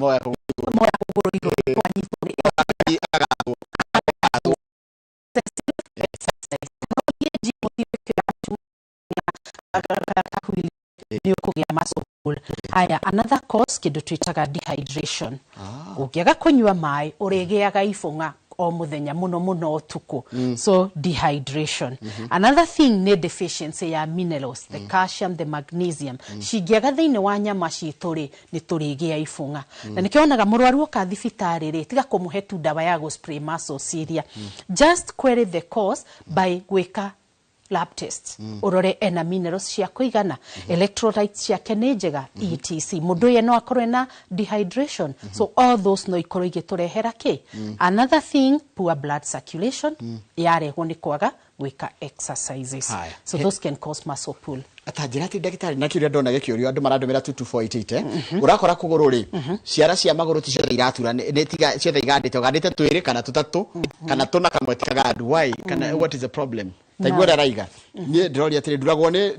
moya kũgũrũ. Moya kũgũrũ igũrũ, kwanyitwo nĩ Agathwo. Excessive exercise. No ũthiĩ gym, ũthiĩ wĩkĩre kahuili, nĩ ũkũgĩa muscle pull. Haya, another cause, kĩndũ twĩtaga dehydration. Ũngĩaga kũnyua maĩ, ũrĩgĩaga ibũng'a o mũthenya, mũno mũno ũtukũ. So dehydration. Another thing nĩ deficiency ya minerals, the calcium, the magnesium. Cingĩaga thĩinĩ wa nyama citũ rĩ, nĩ tũrĩgĩa ibũng'a. Na nĩkĩo wonaga mũrwaru oka thibitarĩ rĩ, tiga kũmũhe tu ndawa ya gũ spray muscles iria, just query the cause by gwĩka lab test, ũrore ena minerals cia kũigana, electrolytes ciake nĩ njega, etc. Mũndũ ũyũ no akorwo ena dehydration. So all those no ikorwo igĩtũrehera kĩ. Another thing, poor blood circulation yarehwo nĩ kwaga gwĩka exercises. Haya. So those can cause muscle pull. Ta njĩra atĩ ndagĩtarĩ, na kĩũria ndona gĩkĩũrio, andũ marandũmĩra 22488, ũrakora kũgũrũ rĩ, ciara cia magũrũ ti ciothe iratura, nĩ tiga ciothe igandĩte, ũgandĩte twĩrĩ kana tũtatũ kana tũna, kamwe ti kagandu. Why? Kana what is the problem? Taigua ũrĩa araiga. Niĩ ndĩroria atĩrĩ, nduragwo nĩ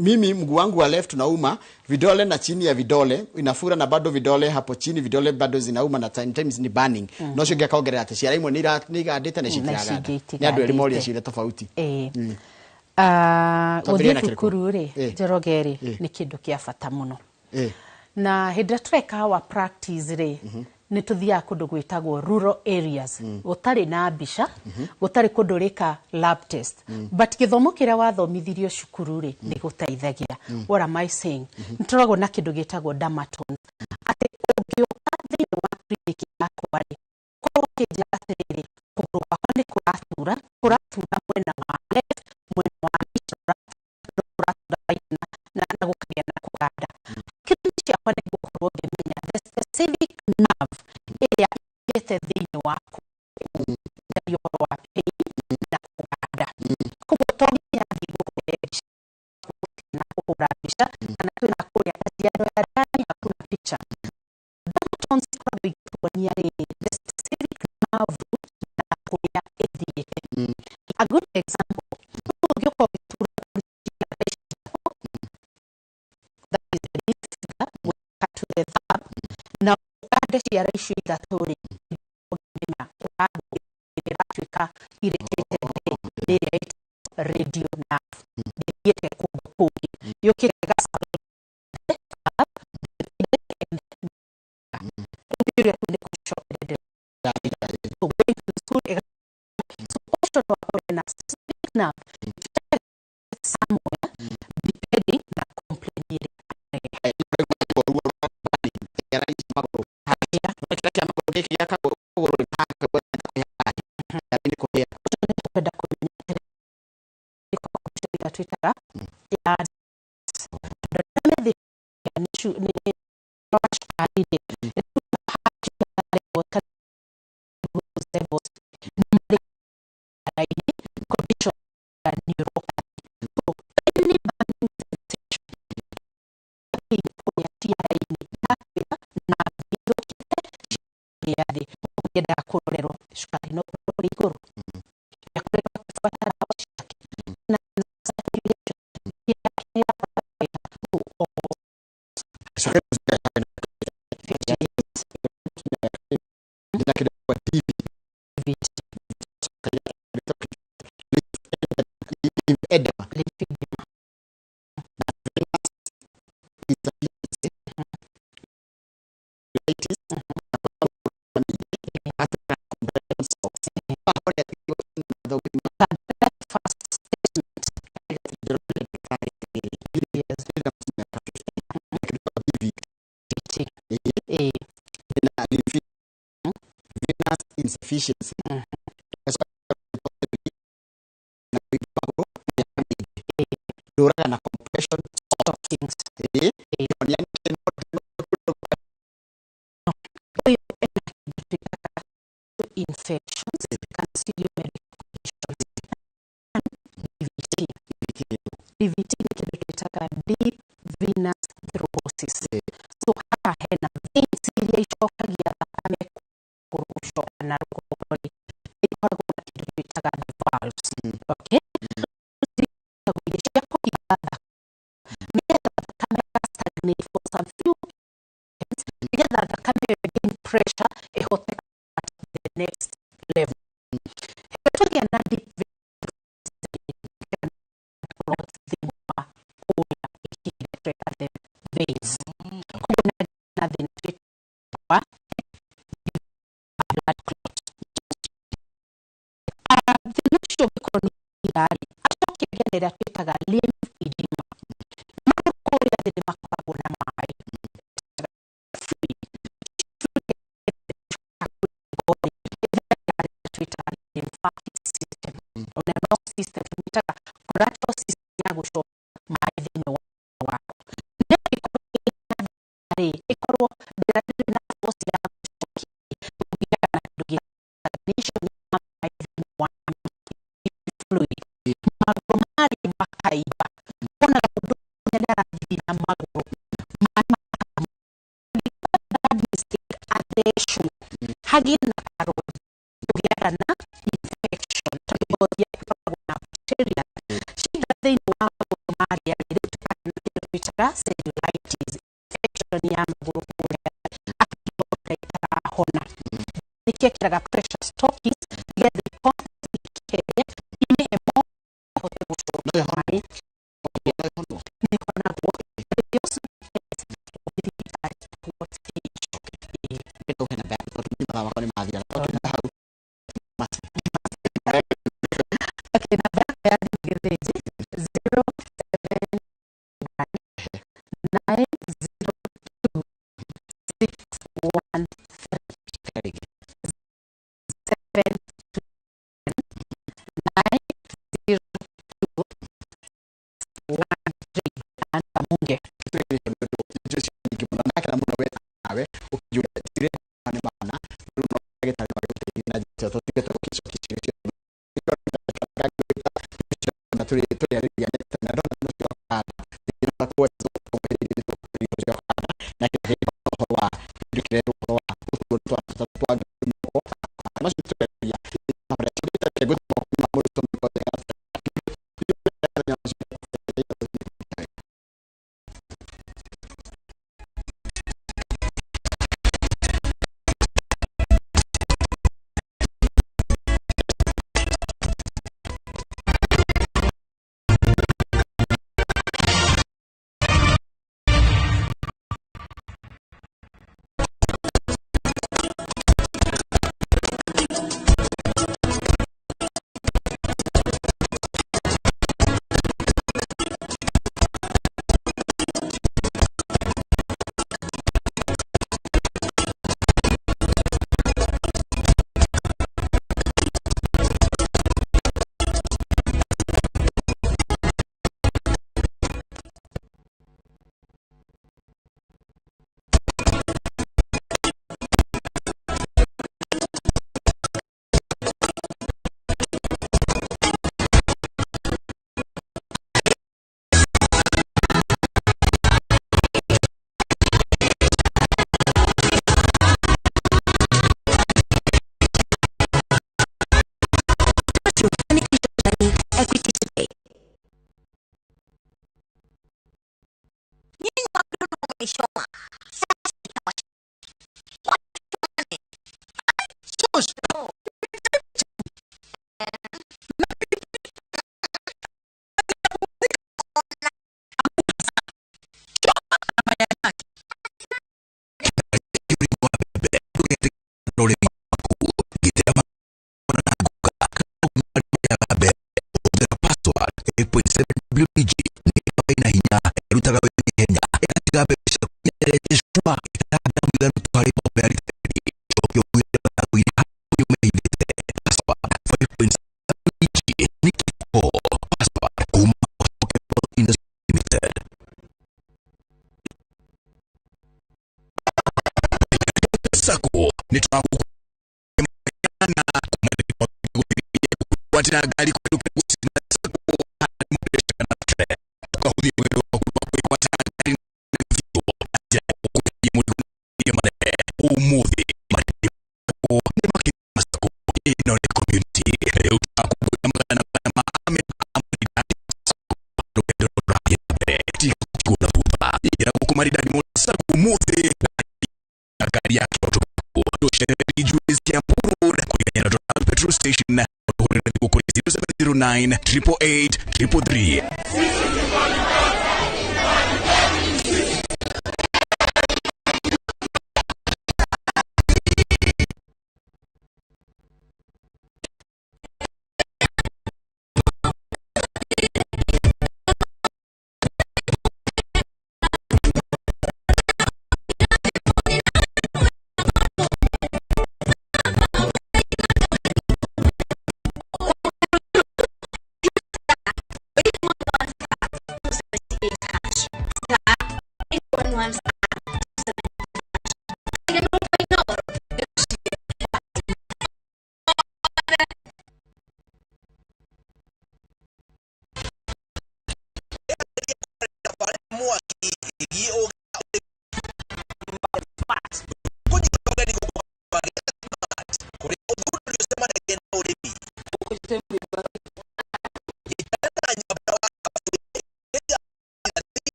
mimi mguu wangu wa left unauma vidole na chini ya vidole inafura na bado vidole hapo chini, vidole bado zinauma na times ni burning. No ũcio ũngĩ akongerera atĩ ciara imwe nĩ igandĩte na ici Na ici itiraganda. ingĩ Nĩ andũ erĩ moria itiganĩte. Ciũria tofauti. Ĩĩ. Twambĩrĩrie Gũthiĩ na kĩrĩkũ? thukuru rĩ, Njoroge rĩ, nĩ kĩndũ kĩa bata mũno. Na hĩndĩ ĩrĩa tũreka our practice rĩ, nĩ tũthiaga kũndũ gwĩtagwo rural areas, gũtarĩ na mbica, gũtarĩ kũndũ ũrĩka lab test, but gĩthomo kĩrĩa wathomithirio cukuru rĩ, nĩ gũteithagia. What am I saying? Nĩ tũragwo na kĩndũ gĩtagwo dermatomes, atĩ ũngĩũka thĩinĩ wa clinic yakwa rĩ, korwo ũkĩnjĩra atĩrĩrĩ, kũgũrũ gwakwa nĩ kũratura, kũratura mwena wa left, mwena wa mĩcora kũratura na gũkagĩa na kũganda, hakiri ciakwa nĩ ngũkorwo ngĩmenya the specific nerve ĩrĩa ĩte thĩinĩ waku njaria ũhoro wa pain na kũganda. Koguo to nginya thiĩ gũkũhe mbica na kũhũra mbica kana twĩna kũrĩa Kajiado ya ndani, hakuna picha. Dermatomes. ĩrakuonia rĩrĩ the specific nerve root na kũrĩa ĩthiĩte. A good example, ũngĩũka ũgĩtura ciara ici, that is the lead finger gwĩka to the thumb, na ũkande ciara icio ithatũ rĩ, ũngĩmenya ĩratuĩka irritated nĩ ĩrĩa ĩtagwo radial nerve, ĩthiĩte kũndũ kũngĩ, yũkĩte ĩga nĩ gũcokereria. So going to school, so ũcio no akorwo na specific nerve somewhere depending na complaint ĩrĩa arehe. Kĩara ici magũrũ, kĩara kĩa magũrũ gĩkĩ gĩa kagũrũ kũgũrũ nĩ kũhĩa. Ũcio nĩ tũkwenda kũmenya atĩrĩ, ĩrĩa twĩtaga ya tondũ arĩa me thĩna nĩ wa cukari rĩ, levels nĩ marĩ condition ya neuropathy. So any burning sensation kũrĩa ciara-inĩ irakwĩra nerve ithũkĩte kũrĩa thĩ, ũngĩendaga kũrorerwo cukari no ũkorwo wĩ igũrũ, nĩakoretwo akĩbuata ndawa ciake na circulation yake nĩ ĩrabatara. So na kĩndũ gĩtagwo DVT, edema, lymphedema, na venous insufficiency, compression socks. First statement. Yes. DVT. Venous insufficiency ndũraga na compression stockings. Ũyũ ena kĩndũ twĩtaga infections kana serious medical conditions. DVT. DVT nĩ kĩndũ twĩtaga deep venous thrombosis. So haha hena veins iria icokagia thakame kũgũrũ gũcoka na rũgongo rĩ, ikoragwo na kĩndũ twĩtaga the valves. Okay? Cikoragwo iria cia kũhinga thakame nĩgetha thakame ĩga stagnate for some few seconds, nĩgetha thakame ĩyo gain pressure ĩhote at the next level. Hĩndĩ twagĩa na deep clot thĩinĩ wa kũrĩa ĩkĩire tweta the veins. Koguo na thĩna twĩtaga blood clot. Thĩna ũcio ũngĩkorwo nĩ irarĩ, acoke agĩe na ĩrĩa twĩtaga lymphedema. Magũrũ kũrĩa thĩ nĩ makoragwo na maĩ, fluid. Twĩtaga lymphatic system, ona no system tũmĩtaga collateral system ya gũcoka maĩ thĩinĩ wa waku. No ĩkorwo ĩna rĩ, ĩkorwo ndĩrĩ na force ya gũcokia, ũgĩaga na kĩndũ gĩa stagnation ya maĩ thĩinĩ wa fluid, magũrũ marĩ makaimba, wonaga mũndũ nĩ arathiĩ na magũrũ maĩ that mistake, athecwo hagĩe na karonda, ũgĩaga na infection tondũ ngothi yaku ĩkoragwo na bacteria ciaingĩra thĩinĩ wa magũrũ marĩa rĩ, rĩu tũkagĩa na kĩndũ twĩtaga cellulitis, infection ya magũrũ kũrĩa akĩonda ĩtarahona. Nĩkĩo ekĩraga pressure stockings nĩgetha ikeria imĩhe mo ahote gũcokia maĩ. Nĩhonagwo thibitarĩ what age. Mathaa makwa nĩ mathira. Hau. Okay, namba yakwa ya thimũ Gĩthĩnji, 071902613. 72902 13. Munge. Nyingĩ mũno nakena mũno we nawe ũkĩnjũria cirĩ nĩ mana rĩu no ndagĩtarĩ no agĩgũteithie na njĩra ĩyo tũtigĩte gũgĩcokia ciũria ciothe na tũrĩ tũrĩarĩria na ndona ũcio wa kanda thĩna wa na kĩrĩa ũhoro wa kĩndũ kĩrerwo ũhoro wa gũturwo nĩ twana. Nĩ tũragũkũna kwatira ngari tukahũthia rũgendo rwaku rwa kwĩgwatĩra ngari ũmũthĩ nĩ makĩria sacco ĩno nĩ community rĩu tũrakũmbũira magana ma rũgendo rũrathiĩ na mbere tiga gũtigwo na thutha ingĩra gũkũ Maridadi Motors Sacco ũmũthĩ na ngari ya kĩroto tũcerere Julius Kiambu Road kũrigania na Total petrol station tũhũrĩre thimũ kũrĩ 0709 888 333.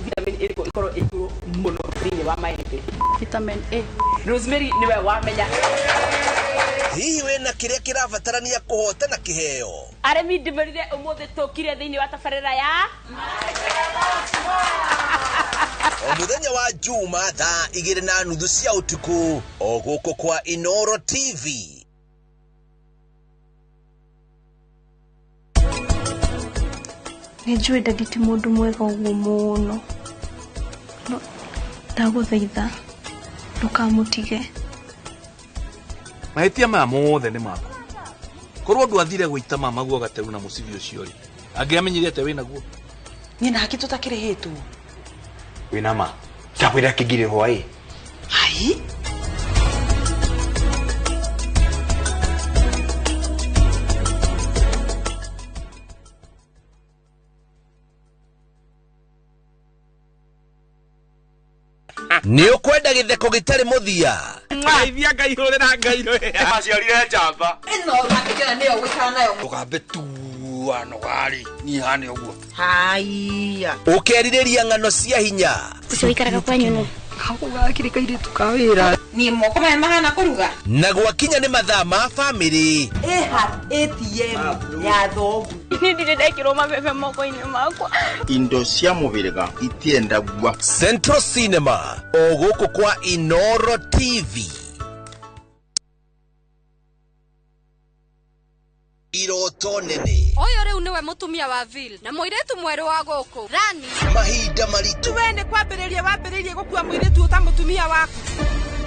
Vitamin A ĩkorwo ĩ igũrũ mũno thĩinĩ wa maembe. Vitamin A. Rosemary nĩwe wamenya. Hihi wĩna kĩrĩa kĩrabatarania kũhotana kĩheo? Arĩmi ndĩmerire ũmũthĩ tũkire thĩinĩ wa tabarĩra ya O mũthenya wa Juma thaa 2:30 cia ũtukũ o gũkũ kwa Inoro TV. Nĩ njũĩ dadi ti mũndũ mwega ũguo mũno, no ndagũthaitha ndũkamũtige. Mahĩtia maya mothe nĩ maku. Korwo ndwathire gũita mama guo gateru na mũcibi ũcio rĩ, angĩamenyire atĩa wĩnaguo? Niĩ na haki tũtakĩrĩhĩtwo. Wĩna ma ndakwĩra kĩngirĩ hwaĩ. Ai. Nĩ ũkwenda gĩtheko gĩtarĩ mũthia? Ngeithia Ngai hũrĩra Ngai rwĩya. Aciarire njamba. Ĩno ũrakĩkena nĩyo gũikara nayo. Tũgambe tuanogarĩ niĩ hane ũguo. Haiya. Ũkerirĩria ng'ano cia hinya? Ũcio ũikaraga kwanyu nũ? Gakũ gakĩrĩ kairĩtu ka wĩra. Niĩ moko maya mahana kũruga. Na gwakinya nĩ mathaa ma bamĩrĩ. Ĩha ATM ya thoguo. Niĩ ndirĩ ndekĩrwo mabebe moko-inĩ makwa. Indo cia mũhĩrĩga itiendagua. Central Cinema o gũkũ kwa Inoro TV. Iroto nene. Ũyũ rĩu nĩwe mũtumia wa Vil na mũirĩtu mwerũ wa gũkũ Rani. Mahinda maritũ. We nĩ kwambĩrĩria wambĩrĩirie gũkua mũirĩtu ũta mũtumia waku.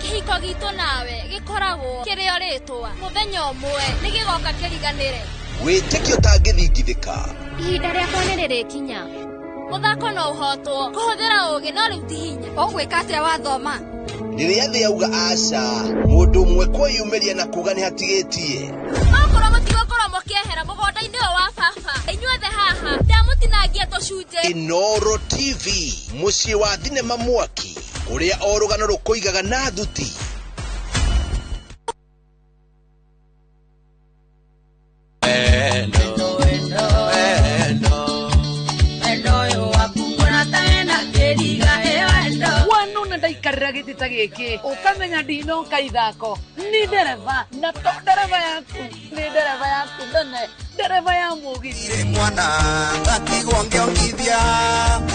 Kĩhiko gitũ nawe gĩkoragwo kĩrĩ o rĩtwa, mũthenya ũmwe nĩ gĩgoka kĩriganĩre. Wĩtĩkio ũtangĩthingithĩka. Ihinda rĩakwa nĩ rĩrĩkinya. Mũthako no ũhotwo kũhũthĩra ũũgĩ no rĩu ti hinya. Ũgwĩka atĩa wathoma? Rĩrĩa thĩ yauga aca, mũndũ ũmwe kwĩyumĩria na kuga nĩ hatigĩtie. Okorwo mũtigũkorwo mũkĩehera mũgũnda-inĩ ũyũ wa baba, inyuothe haha ndamũtinangia tũcunjĩ. Inoro TV, mũciĩ wa thinema mwaki, kũrĩa o rũgano rũkũigaga na thuti. Wanona ndaikarĩra gĩtĩ ta gĩkĩ ũkamenya ndinoka ithako nĩ ndereba na to ndereba yaku nĩ ndereba yaku nene ndereba ya mũgithi. Mwana ngatigwo ngĩongithia.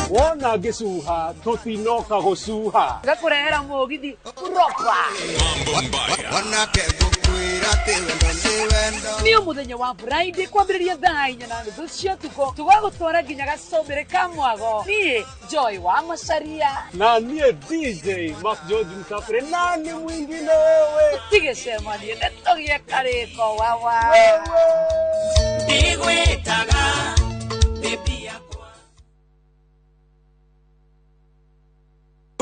Wona ngĩcuha tũtinoka gũcuha. Gakũrehera mũgithi proper. Wanake ngũkwĩra atĩ wendo nĩ wendo. Nĩ mũthenya wa Friday kwambĩrĩria thaa 4:30 cia ũtukũ tũgagũtwara nginya gacũmbĩrĩ ka mwago. Niĩ Joy wa Macaria na niĩ DJ Mark George Msafiri na nĩ mwingine wewe. Tũtigĩcemanie nĩ tũgĩe karĩko wawa. Ndigwĩtaga baby yakwa.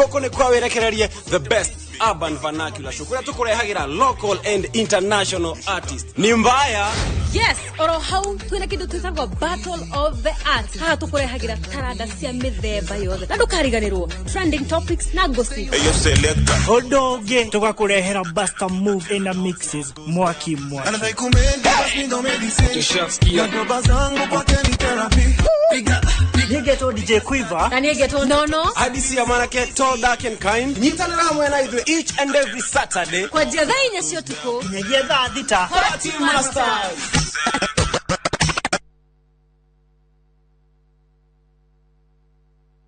Gũkũ nĩ kwa wĩrekererie the best urban vernacular show kũrĩa tũkũrehagĩra local and international artist. Ni mbaya. Yes, oro hau twina kindu twitagwo Battle of the Arts. Haha tukurehagira taranda cia mithemba yothe na ndukariganirwo trending topics na gossip. Eyo selector. Ũndũ ũngĩ tũgakũrehera Buster Move ina mixes mwaki mwaki. Nĩngetwo DJ Quiver. Na nĩngetwo Nono. Hadisi ya mwanake tall, dark and kind. Nyitanĩra hamwe na ithuĩ each and every Saturday kwanjia thaa 4 cia ũtukũ nginyagia thaa 6. Party Masters.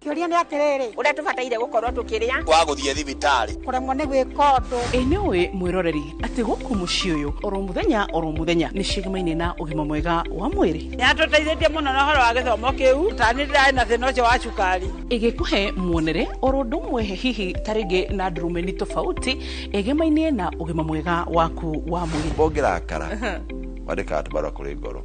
Kĩũria nĩ atĩrĩrĩ, ũrĩa tũbataire gũkorwo tũkĩrĩa wa gũthiĩ thibitarĩ kũremwo nĩ gwĩka ũndũ. Ĩ nĩũĩ mwĩroreri atĩ gũkũ mũciĩ ũyũ oro mũthenya nĩ cigamaine na ũgima mwega wa mwĩrĩ. Nĩatũteithĩtie mũno na ũhoro wa gĩthomo kĩu, tani ndĩrarĩ na thĩna ũcio wa cukari. Ĩgĩkũhe muonere oro ũndũ ũmwe hihi ta rĩngĩ na ndurumeni tofauti ĩgemaine na ũgima mwega waku wa mwĩrĩ. Ũngĩrakara wandĩkaga tũbarũa kũrĩ ngoro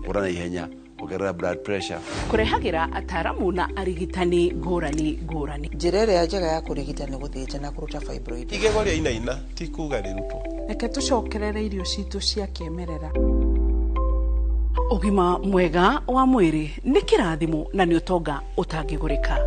ũra na ihenya ongerera blood pressure. Kũrehagĩra ataramu na arigitani ngũrani ngũrani. Njĩra ĩrĩa njega ya kũrigita nĩ gũthĩnja na kũruta fibroid. Igego rĩa inaina ti kuga rĩrutwo. Reke tũcokerere irio citũ cia kĩmerera. Ũgima mwega wa mwĩrĩ nĩ kĩrathimo na nĩ ũtonga ũtangĩgũrĩka.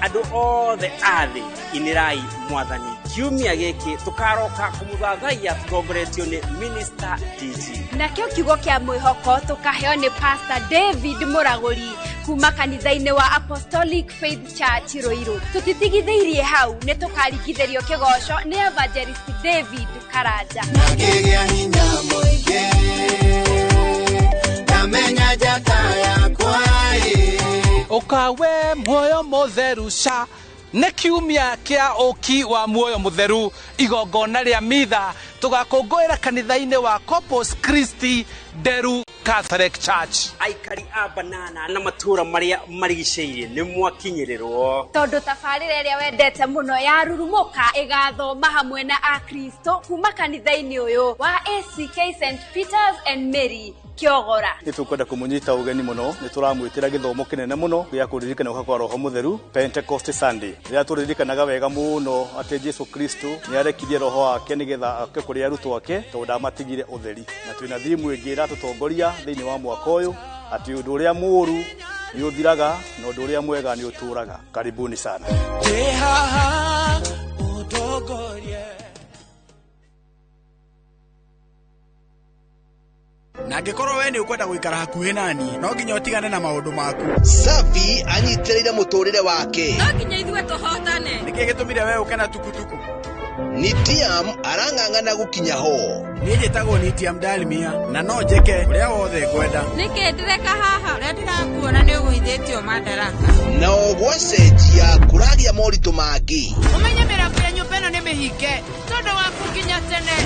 Andũ othe a thĩ inĩrai mwathani. Kiumia gĩkĩ tũkaroka kũmũthathaiya tũtongoretio nĩ Minister DG. Nakĩo kiugo kĩa mwĩhoko tũkaheo nĩ Pastor David Mũragũri kuma kanitha-inĩ wa Apostolic Faith Church Ruiru. Tũtitigithĩirie hau, nĩ tũkarigithĩrio kĩgoco nĩ Evangelist David Karanja. Ngĩgĩa hinya mũingĩ ndamenya njata yakwa ĩ Ũkawe muoyo mũtheru ca nĩ kiumia kĩa ũki wa muoyo mũtheru igongona rĩa mitha tũgakũngũĩra kanitha-inĩ wa Corpus Christi Nderu Catholic Church. Aikari a banana na matũra marĩa marigicĩirie nĩ mwakinyĩrĩrwo tondũ tabarĩra ĩrĩa wendete mũno ya rurumũka ĩgathoma hamwe na akristo kuma kanitha-inĩ ũyũ wa ACK St Peters and Mary Kĩogora. Nĩ tũkwenda kũmũnyita ũgeni mũno, nĩ tũramwĩtĩra gĩthomo kĩnene mũno gĩa kũririkana gũka kwa Roho Mũtheru Pentecost Sunday. Rĩrĩa tũririkanaga wega mũno atĩ Jesu Kristo nĩ arekirie roho wake nĩgetha oke kũrĩ arutwo ake tondũ ndamatigire ũtheri. Na twĩna thimu ĩngĩ ĩratũtongoria thĩinĩ wa mwaka ũyũ atĩ ũndũ ũrĩa mũũru nĩ ũthiraga na ũndũ ũrĩa mwega nĩ ũtũũraga. Karibuni sana. Na angĩkorwo we nĩ ũkwenda gũikara hakuhĩ nani no nginya ũtigane na maũndũ maku. Safi anyitĩrĩire mũtũrĩre wake. No nginya ithuĩ tũhotane. Nĩkĩ gĩtũmire we ũke na tukutuku? Nitiam arang'ang'ana gũkinya ho. Niĩ njĩtagwo Nitiam Dalmia na no njĩke ũrĩa wothe ngwenda. Nĩkĩ ndĩreka haha? Ũrĩa ndĩrakuona nĩ ũgũithĩtio madaraka. Nao gwacenjia kũragĩa moritũ mangĩ. Ũmenye mĩrango ya nyũmba ĩno nĩ mĩhinge tondũ waku nginya tene.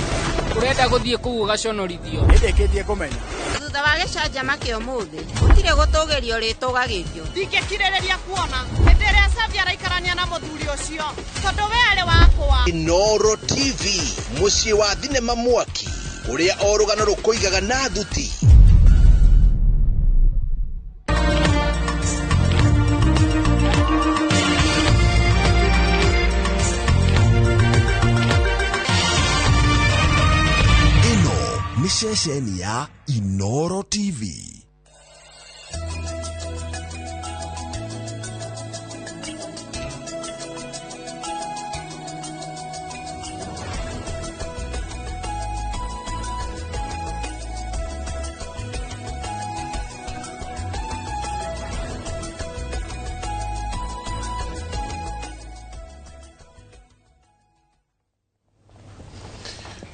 Ũrenda gũthiĩ kũu ũgaconorithio. Nĩndĩkĩtie kũmenya. Thutha wa gĩcanjama kĩa ũmũthĩ gũtirĩ gũtũgĩrio rĩtũgagĩrio. Ndingĩkirĩrĩria kuona hĩndĩ ĩrĩa Savi araikarania na mũthuri ũcio tondũ we arĩ wakwa. Inooro TV mũciĩ wa thinema mwaki ũrĩa o rũgano rũkũigaga na thuti. Nĩ ceceni ya Inooro TV.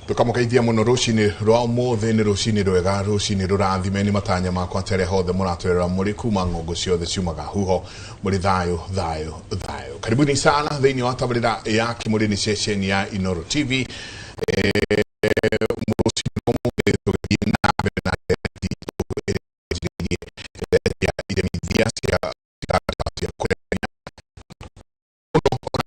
Tukamũgeithia mũno rũcinĩ rwa ũmũthĩ nĩ rũcinĩ rwega rũcinĩ rũrathime nĩ matanya makwa atĩ arĩa hothe mũratwerera mũrĩ kuma ng'ongo ciothe ciumaga huho mũrĩ thayũ thayũ thayũ. Karibuni sana thĩinĩ wa tabarĩra ya Kĩmũrĩ nĩ ceceni ya Inooro TV. Rũcinĩ rwa ũmũthĩ tũgĩthiĩ na mbere na ndereti ĩrĩa ya iremithia cia kũremia mũno ona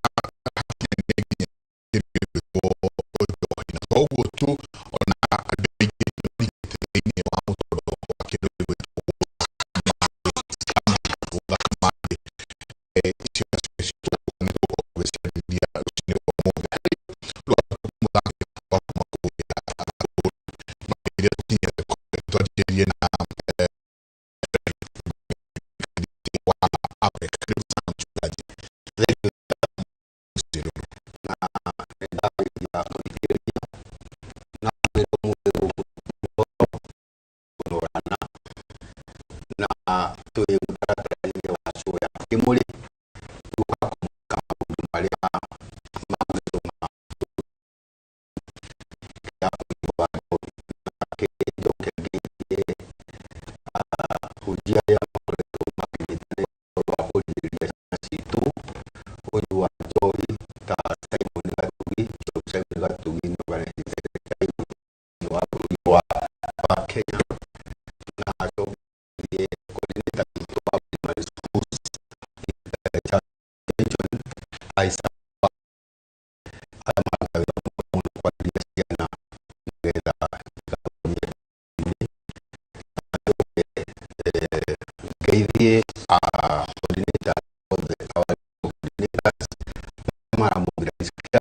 maramobilize kĩa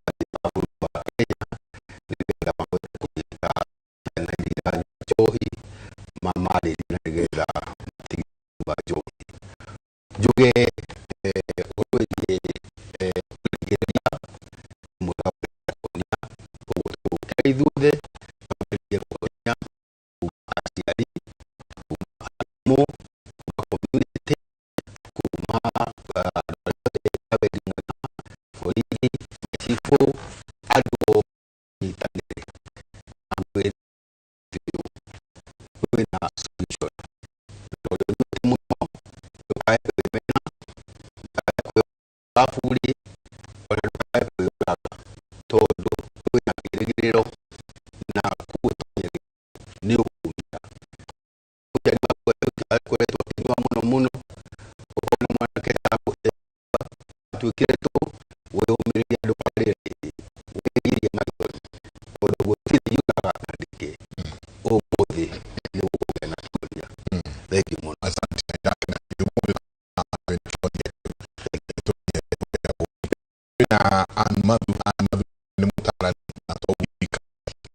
bũrũri wa Kenya nĩgetha mahote kũnyita ciana iria iranyua njohi, mamarĩrie na nĩgetha matige kũnyua njohi. Njuge ũhoro wĩgiĩ kũrigĩrĩria nĩ mwega kuonia, koguo tũgũkĩra ithuothe twambĩrĩrie kuonia kuma aciari, kuma arimũ, kuma community, kuma andũ arĩa othe a wendi mwega, borithi, macibũ, andũ nyitanĩre na ngwĩre biũ kwĩna solution. Na ũrĩa ũnyuĩte mũno ndũkae kwĩmena, ndũkae kwĩyũraga buri, ona ndũkae kwĩyũraga, tondũ kwĩna kĩrĩgĩrĩro na kũu ũtonyere nĩ ũkumĩra. Mũciari waku akoretwo akĩnyua mũno mũno, ũkona mwanake arakũhe atuĩkire tu wĩyũmĩrĩria, ndũkarĩre, wĩgirie maithori, tondũ gũtirĩ yuraga na ndĩkĩ ũmũthĩ nĩ gũkũgĩa na kĩhonia. Thengiũ mũno. Asante. Na Ann Mathu, Ann Mathu nĩ mũtaarani na tũgwika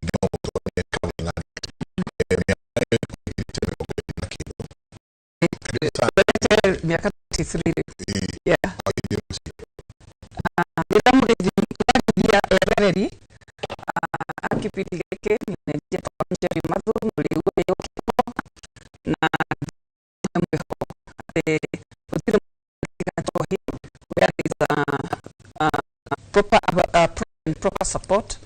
no mũtonye counseling addict. Mĩaka ĩkĩrĩte 20 na kĩndũ. Mĩaka 23 rĩu. Yeah. Ndĩramũgeithia eroreri a kĩbindi gĩkĩ nĩ njĩtagwo Njeri Mathu mũrĩu ũyũ na mwĩhoko atĩ gũtirĩ mũtiga njohi where there is a proper support,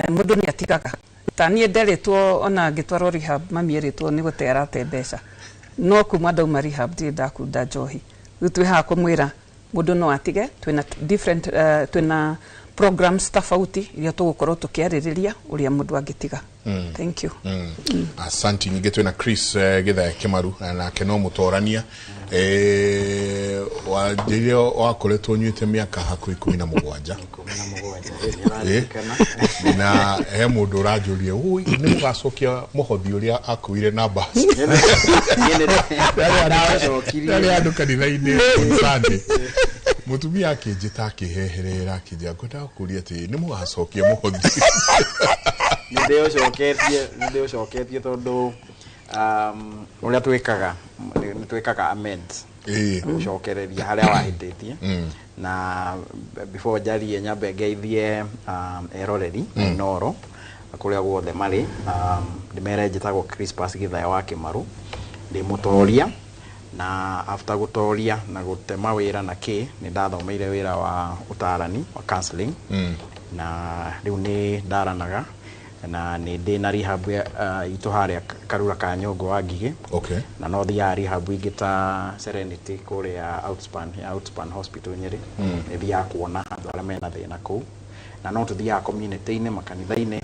mũndũ nĩ atigaga. Ta niĩ nderĩtwo ona ngĩtwarwo rehab, mami erĩtwo nĩ gũte arate mbeca, no kuma ndauma rehab ndirĩ ndakunda njohi. Rĩu twĩ haha kũmwĩra mũndũ no atige. Twĩna different twĩna programs tofauti iria tũgũkorwo tũkĩarĩrĩria ũrĩa mũndũ angĩtiga. Thank you. Asanti. Ningĩ twĩna Chris Githae Kĩmaru, nake no mũtorania wanjĩire wakoretwo ũnyuĩte mĩaka hakuhĩ 17. Na he mũndũ ũranjũria, "Ũi, nĩ mũgacokia mũhothi ũrĩa akuire na basi?" Yarĩ andũ kanitha-inĩ on Sunday, mũtumia akĩnjĩta akĩheherera akĩnjĩra, "Ngwendaga kũria atĩ nĩ mũgacokia mũhothi?" Nĩ ndĩũcoketie tondũ ũrĩa twĩkaga nĩ twĩkaga amends, gũcokereria harĩa wahĩtĩtie. Na before njarie, nyambe ngeithie eroreri Inooro kũrĩa guothe marĩ, ndĩmere njĩtagwo Crispus Githaya wa Kĩmaru, ndĩ mũtoria, na after gũtoria na gũtema wĩra na kĩ nĩ ndathomeire wĩra wa ũtarani wa counseling, na rĩu nĩ ndaranaga na nĩ ndĩ na rehab itũ harĩa Karura ka Nyũngũ wa Ngigĩ. Na no thiaga rehab ingĩ ta Serenity kũrĩa Outspan, ya Outspan Hospital Nyĩrĩ. Nĩ thiaga kuona andũ arĩa mena thĩna kũu, na no tũthiaga community-inĩ, makanitha-inĩ,